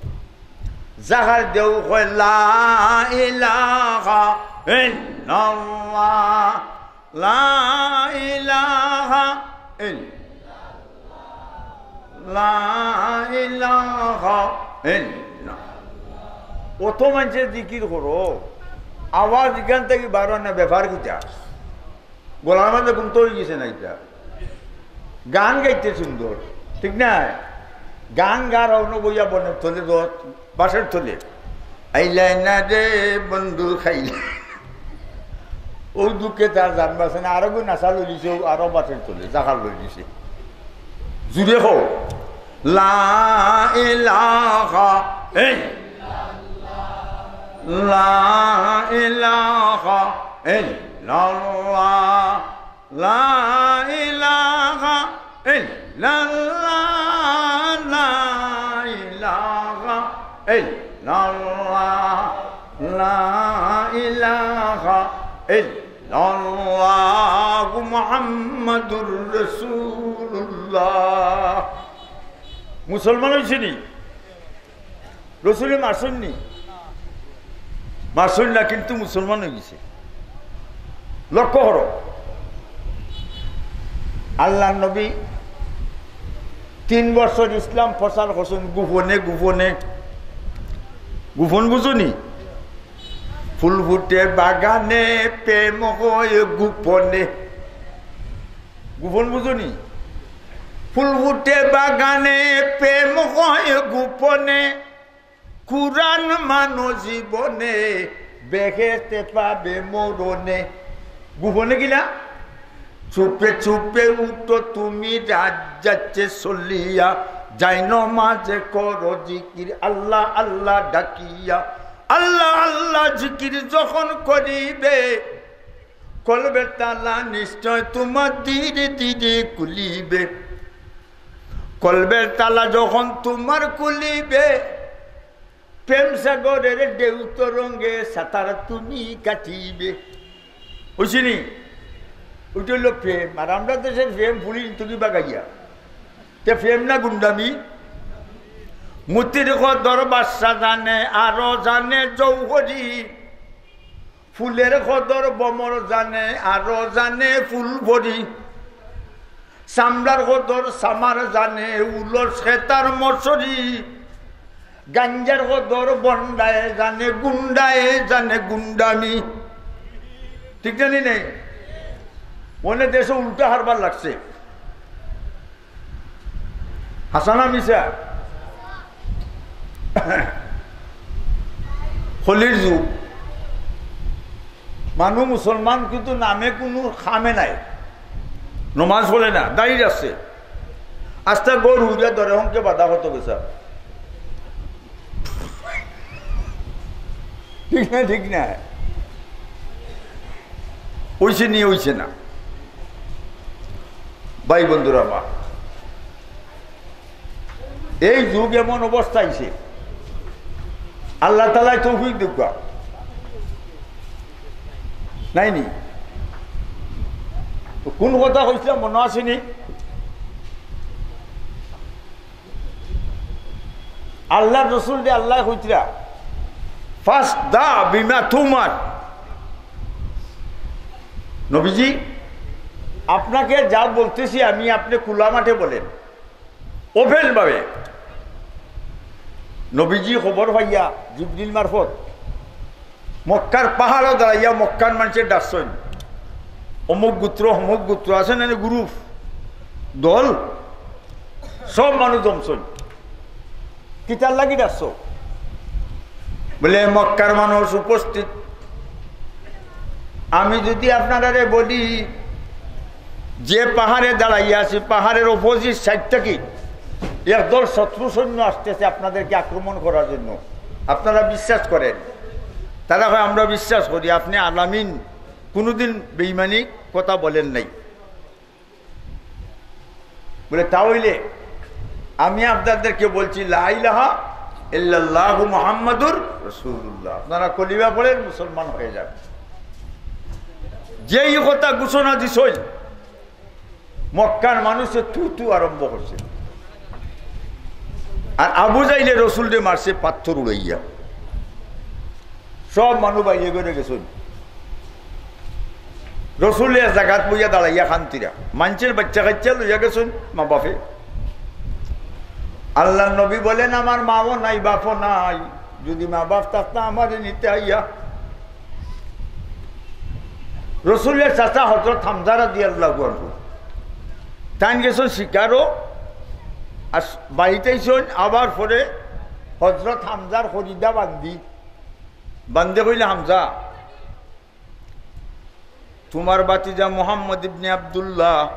জাকার দেও কয়, "লা ইলাহা ইল্লাল্লাহ।" লা ইলাহা ইল্লাল্লাহ, লা ইলাহা ইল্লাল্লাহ। অত মানষে জিকির করো, আওয়াজ ইখান থাকি বারয় না, ব্যাপার কিতা? গলার মাঝে কুন্তা অই গেছে না ইতা? গান গাইতে সুন্দর, ঠিক না? গান গার অন্য বইয়া বনের তলে, দশ বাঁশের তলে। আইলায় না রে বন্ধু খাইলে। ও দুঃখে তার জান বাঁচে না, আরো গো নাসা লইলিছে, ও আরো বাঁশের তলে, জাকার লইলিছে। জুরে কও, লা ইলাহা ইল্লাল্লাহ, লা ইলাহা ইল্লাল্লাহ। লা ইলাহা ইল্লাল্লাহ, লা ইলাহা ইল্লাল্লাহ, লা ইলাহা ইল্লাল্লাহু মুহাম্মাদুর রাসূলুল্লাহ। মুসলমান অইছে নি? রসুলে মারছইন নি? মারছইন না, কিন্তু মুসলমান অই গেছে। লক্ষ্য করো, আল্লাহর নবী তিন বছর ইসলাম প্রচার করছইন গোপনে, গোপনে। গোপন বুঝো নি? ফুল ফুটে বাগানে, প্রেম হয় গোপনে। গোপন বুঝো নি? ফুল ফুটে বাগানে, প্রেম হয় গোপনে। কুরআন মানো জীবনে, বেহেশতে পাবে মরণে। গোপনে কিলা? চুপে চুপে উঠো তুমি রাত যাচ্ছে চলিয়া, যায় নমাজে করো জিকির আল্লাহ আল্লাহ ডাকিয়া। আল্লাহ আল্লাহ জিকির যখন করিবে, কলবের তালা নিশ্চয় তোমার ধীরে ধীরে খুলিবে। কলবের তালা যখন তোমার খুলিবে, প্রেম সাগরের ঢেউ তরঙ্গে সাঁতার তুমি কাটিবে। বুঝছনি? ওইটা অইলো প্রেম। আর আমরা দেশের প্রেম পুড়ি তুমি বাগাইয়া। তে প্রেম না গুন্ডামি? মতির কদর বাদশা জানে, আরো জানে জৌহরি। ফুলের কদর ভ্রমর জানে, আরো জানে ফুলপরি। চামড়ার কদর চামার জানে, উলস খেতার মশরি। গাঞ্জার কদর ভন্ডায় জানে, গুন্ডায় জানে গুন্ডামি। ঠিক জানি নাই? অনে দেশো উল্টা হারবার লাগছে। হাছা না মিছা? কলির যুগ। মানুষ মুসলমান, কিন্তু নামে কুনু কামে নাই। নমাজ পড়ে না, দাড়ি রাখছে। আস্তা গরু উড়িয়া ধরে হংকে বাধা কত গেছা। ঠিক না, ঠিক না? অইছে নি, অইছে না? ভাই বন্ধুরা আমার, এই যুগ এমন অবস্থা আইছে, আল্লাহ তাআলায় তৌফিক দেউক্কা। নাই নি? তো কোন কথা কইছিলাম মনো আছে নি? আল্লাহর রসুলরে আল্লায় কইতরা, "ফাসদা বিমা তুমার।" নবীজি, আপনাকে যা বলতেছি আমি, আপনি খোলা মাঠে বলেন, ওপেন ভাবে। নবীজি খবর পাইয়া জিবরিল মারফত মক্কার পাহাড়ো দাঁড়াইয়া মক্কার মানষে ডাকছইন, অমুক গোত্র, অমুক গোত্র, আছে না নি, গ্রুপ, দল, সব মানুষ জমছইন। কিতার লাগি ডাকছো? বলে, "মক্কার মানুষ উপস্থিত, আমি যদি আপনারারে বলি যে পাহাড়ে দাঁড়াইয়া আছি, পাহাড়ের অপোজিট সাইড থাকি একদল শত্রু সৈন্য আসতেছে আপনাদেরকে আক্রমণ করার জন্য, আপনারা বিশ্বাস করেন?" তারা কয়, "আমরা বিশ্বাস করি, আপনি আল আমিন, কোনোদিন বেইমানি কথা বলেন নাই।" বলে, "তা অইলে আমি আপনাদেরকে বলছি, লা ইলাহা ইল্লাল্লাহু মুহাম্মাদুর রাসূলুল্লাহ, আপনারা কলিমা পড়েন, মুসলমান হয়ে যান।" যেই কথা ঘোষণা দিছইন, মক্কার মানুষে তু তু আরম্ভ করছে। আর আবু জাইলে রসুলরে মারছে পাথর উড়াইয়া। সব মানুষ বাইরে করে গেছইন। রসুল এক জাগাত বইয়া দাঁড়াইয়া কান্দিরা। মানষের বাচ্চা কাচ্চা লইয়া গেছইন মা বাপে। আল্লাহর নবী বলেন, "আমার মাও নাই, বাপও নাই, যদি মা বাপ থাকতা আমারে নিতে আইয়া।" রসুলের চাচা হযরত হামজা রাদিয়াল্লাহু আনহু, তাইন গেছইন শিকারো, আর বাড়িত আইছইন আবার পরে হযরত হামজার খরিদা বান্দি। বান্দে কইলে, "হামজা, তুমার ভাতিজা মুহাম্মদ ইবনে আব্দুল্লাহ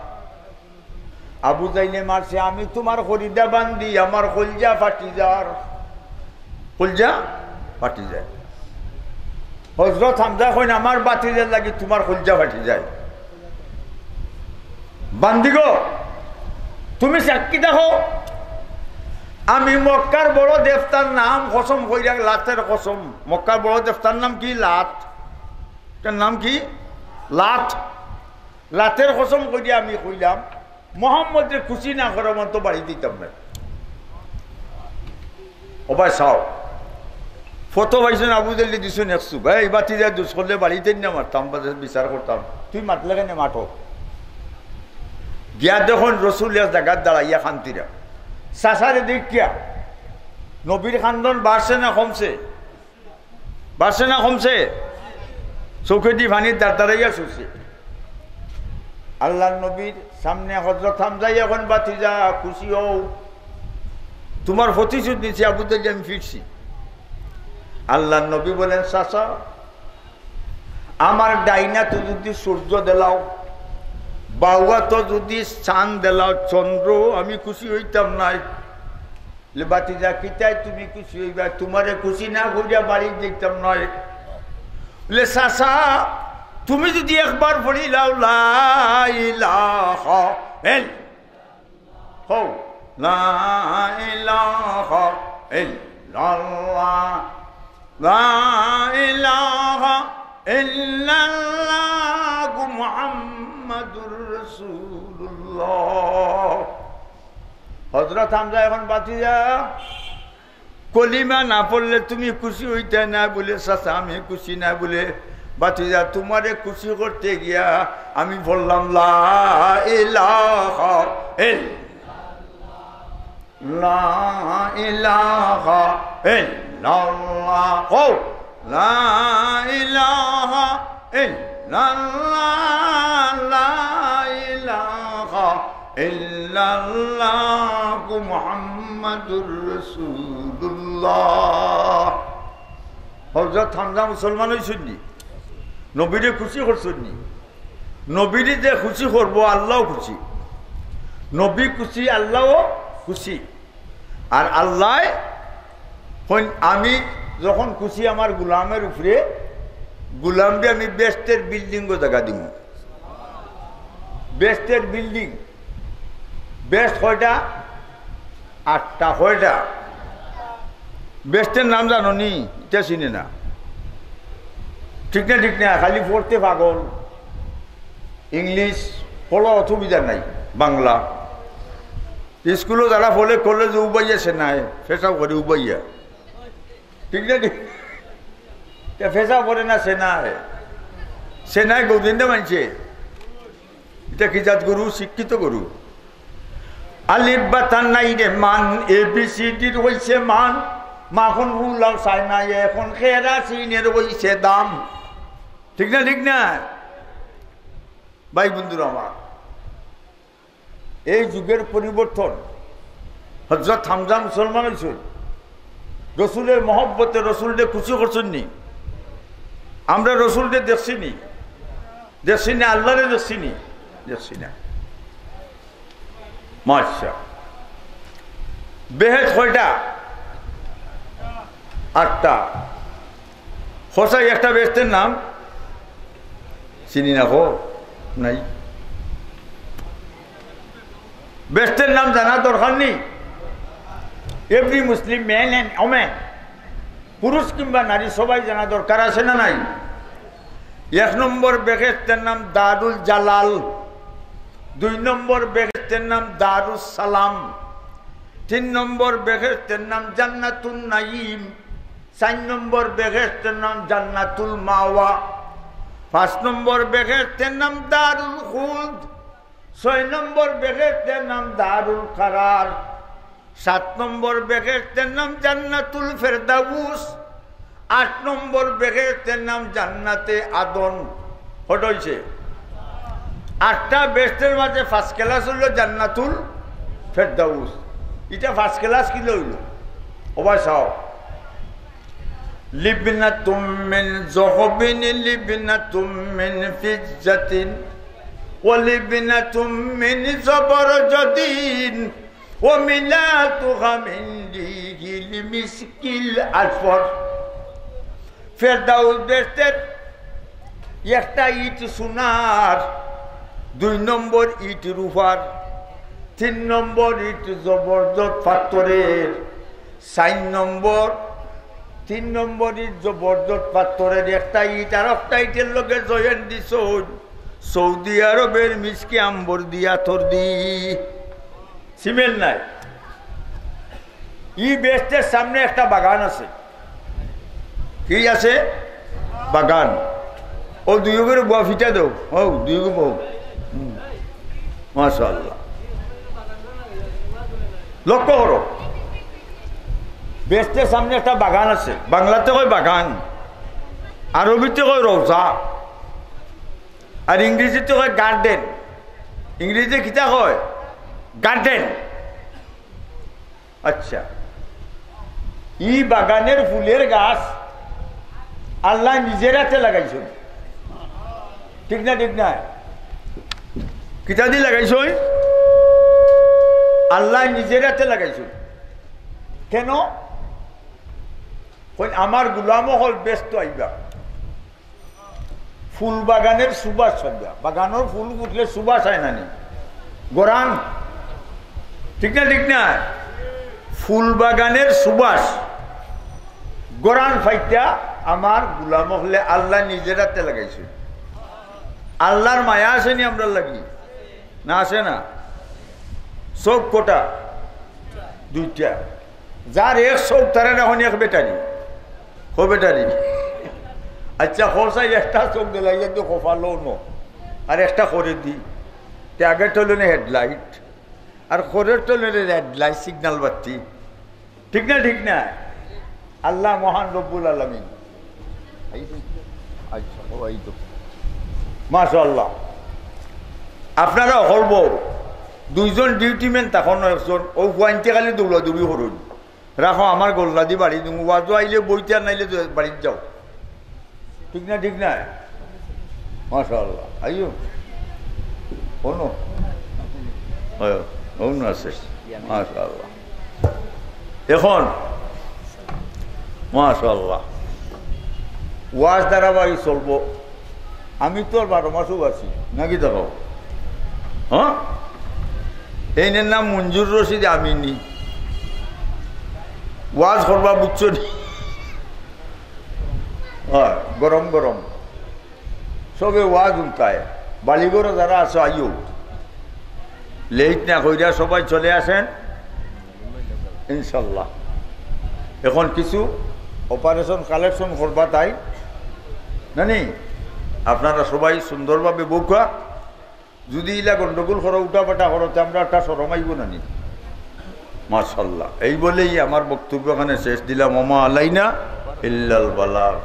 আবু জাইলে মারছে, আমি তুমার খরিদা বান্দি, আমার কলজা ফাটি যার, কলজা ফাটি যায়।" হযরত হামজা কইন, "আমার ভাতিজার লাগি তুমার কলজা ফাটি যায়।" বান্দি গো, তুমি সাক্ষী দেখো, আমি মক্কার বড় দেবতার নাম কসম কইরা, লাতের কসম। মক্কার বড় দেবতার নাম কি? লাত। তার নাম কি? লাত। লাতের কসম কইরা আমি কইলাম, মোহাম্মদরে খুশি না করা পর্যন্ত বাড়ি দিতাম না। ও ভাই, চাও, ফটো পাইছইন, আবু জাইলে দিছইন এক চুপ। "এই ভাতিজা দুষ করলে বাড়িত না মারতাম, বাদে বিচার করতাম, তুই মাতলে কেনে মাঠো?" গিয়া দেখইন রসুল এক জাগাত দাঁড়াইয়া কান্দিরা। চাচারে দেখিয়া নবীর কান্দন বাড়ছে না কমছে? বাড়ছে না কমছে? চউখেদি পানির দারদারাইয়া ছুটছে। আল্লাহর নবীর সামনে হযরত হামজায় কইন, "ভাতিজা, খুশি হও, তুমার প্রতিশোধ নিছি, আবু জাইলে আমি ফিরছি।" আল্লাহর নবী বলেন, "চাচা, আমার ডাইন আতো যদি সূর্য দেলাও, বাউ আতো যদি চান দেলাও, চন্দ্র, আমি খুশি অইতাম নায়।" বলে, "ভাতিজা, কিতায় তুমি খুশি অইবায়? তুমারে খুশি না করিয়া বাড়ি যাইতাম নায়।" বলে, "চাচা, তুমি যদি একবার পড়িলাও, লা ইলাহা ইল্লাল্লাহ, লা ইলাহা ইল্লাল্লাহ, লা ইলাহা ইল্লাল্লাহু মুহাম্মাদুর রাসূলুল্লাহ।" হযরত হামজা এখন, "ভাতিজা, কলিমা না পড়লে তুমি খুশি অইতায় না?" বলে, "চাচা, আমি খুশি না।" বলে, "ভাতিজা, তুমারে খুশি করতে গিয়া আমি পড়লাম লা ইলাহা ইল্লাল্লাহ, লা ইলাহা ইল্লাল্লাহ।" কও, লা ইলাহা ইল্লাল্লাহ, লা ইলাহা ইল্লাল্লাহু মুহাম্মাদুর রাসূলুল্লাহ। হযরত হামজা মুসলমান অইছইন নি? নবীরে খুশি করছইন নি? নবীরে যে খুশি করবো, আল্লাও খুশি। নবী খুশি, আল্লাও খুশি। আর আল্লায় কইন, "আমি যখন খুশি আমার গুলামের উপরে, গুলামরে আমি বেহেশতের বিল্ডিংও জাগা দিমু।" বেহেশতের বিল্ডিং, বেহেশত কয়টা? আটটা। কয়টা? বেহেশতের নাম জানো নি? ইটা চিনে না। ঠিক না, ঠিক না? খালি পড়তে পাগল। ইংলিশ পড়া অসুবিধা নাই, বাংলা। স্কুলো যারা পড়ে, কলেজে উবাইয়া সেনায়, পেশাব করে উবাইয়া। ঠিক না, ঠিক? তে পেশাব করে না সেনায়? সেনায় গোবিন্দ মানছে। ইটা কি জাত গরু? শিক্ষিত গরু। আলিফ বা তা নাই রে মান, এ বি সি ডির অইছে মান। মাখন ফুলাও চায় না, এখন কেরাসিনের অইছে দাম। ঠিক না, ঠিক না? ভাই বন্ধুরা আমার, এই যুগের পরিবর্তন। হযরত হামজা মুসলমান অইছইন, রসুলের মহব্বতে রসুলরে খুশি করছইন নি? আমরা রসুলরে দেখছি নি? দেখছি না? আল্লারে দেখছি নি? দেখছি না। মাশা। বেহেশত কয়টা? আটটা। হোসাই একটা বেহেশতের নাম চিনি না, হো নাই। বেহেশতের নাম জানা দরকার নি? Every Muslim man and woman, পুরুষ কিংবা নারী, সবাই জানা দরকার আছে না নাই? এক নম্বর বেহেশতের নাম দারুল জালাল, দুই নম্বর বেহেশতের নাম দারুস সালাম, তিন নম্বর বেহেশতের নাম জান্নাতুন নাঈম, চার নম্বর বেহেশতের নাম জান্নাতুল মাওয়া, পাঁচ নম্বর বেহেশতের নাম দারুল খুলদ, ছয় নম্বর বেহেশতের নাম দারুল কারার, সাত নম্বর বেহেশতের নাম জান্নাতুল ফেরদাউস, আট নম্বর বেহেশতের নাম জান্নাতে আদন। কয়টা অইছে? আটটা বেহেশতের মাঝে ফার্স্ট ক্লাস অইলো জান্নাতুল ফেরদাউস। ইটা ফার্স্ট ক্লাস কিলা অইলো? ও ভাই সাহেব, لبنة من ذهب لبنة من فضة ولبنة من زبرجد وملأتها من ريح المسك الأصفر। ফেরদাউস বেহেশতের একটা ইট সোনার, দুই নম্বর ইট রূপার, তিন নম্বর ইট জবরদস্ত পাথরের, চার নম্বর, তিন নম্বর ইট জবরদস্ত পাথরের একটা ইট আর একটা ইটের লগে জয়েন্ট দিছইন। সৌদি আরবের মিসকে আম্বর দিয়া আতর দি, সিমেন্ট নাই। ই বেহেশতের সামনে একটা বাগান আছে। কি আছে? বাগান। ও দুইও করে বুয়া ফিটা দেও। ও দুইও বউ। হুম। মাশাআল্লাহ। লক্ষ্য করো, বেহেশতের সামনে একটা বাগান আছে। বাংলাতে কয় বাগান, আরবিতে কয় রওজা, আর ইংরেজিতে কয় গার্ডেন। ইংরেজিতে কিতা কয়? গার্ডেন। আচ্ছা, ই বাগানের ফুলের গাছ আল্লায় নিজের আতে লাগাইছইন, ঠিক না? ঠিক না? কিতা দি লাগাইছইন? আল্লায় নিজের আতে লাগাইছইন। কেন? কইন, আমার গুলাম অকল বেহেশতো আইবা। ফুল বাগানের সুবাস পাইতা, বাগানর ফুল ফুটলে সুবাস অয় না নি? গরান, ঠিক না? ঠিক না? ফুল বাগানের সুবাস, গরান পাইতা আমার গুলাম অকলে আল্লায় নিজের আতে লাগাইছইন। আল্লার মায়া আছে নি আমরার লাগি? না, আছে না? চউখ কটা? দুইটা। যার এক চউখ, তারে অখন এক ব্যাটারি। কয় ব্যাটারি? আচ্ছা, কও চাই, একটা চউখ দিলাইয়া দি কপালো ন, আর একটা করেদি। তে আগেরটা অইলো নি হেডলাইট, আর করেরটা অইলো নি রেড লাইট, সিগন্যাল বাতি। ঠিক না, ঠিক না? আল্লাহ মহান রব্বুল আলামিন। আচ্ছা, ও এই তো। মাশাআল্লাহ। আপনারা হকল দুইজন ডিউটিম্যান, তখন একজন ও ফুয়াইন্তে খালি দৌড়াদৌড়ি করইন। রাখো, আমার গল্লা দি বাড়ি দিমু, ওয়াজো আইলে বইতে, আর নাইলে তো বাড়িত যাও। ঠিক না, ঠিক না? মাশাআল্লাহ। আইও। অনো? আইও। অনো আছে। মাশাআল্লাহ। অখন, মাশাআল্লাহ, ওয়াজ ধারাবাহিক চলবো। আমি তো আর বারো মাসও আছি, নাকি দেখো? হ্যাঁ? এইনের নাম মঞ্জুর রশিদ আমিনি। ওয়াজ করবা, বুঝছো নি? হয়, গরম গরম। সবে ওয়াজ হুনতায়। বালিগড়ো যারা আছো, আইও। লেট না কইরা সবাই চলে আসেন, ইনশাল্লাহ। অখন কিছু অপারেশন কালেকশন করবা, তাই না নি? আপনারা সবাই সুন্দরভাবে বউক্কা। যদি ইলা গন্ডগোল করো, উঠাপাঠা করো, তে আমরার একটা শরম আইবো না নি? মাশাআল্লাহ। এই বলেই আমার বক্তব্য এখানে শেষ দিলাম। ওমা আলাইনা ইল্লাল বালাগ।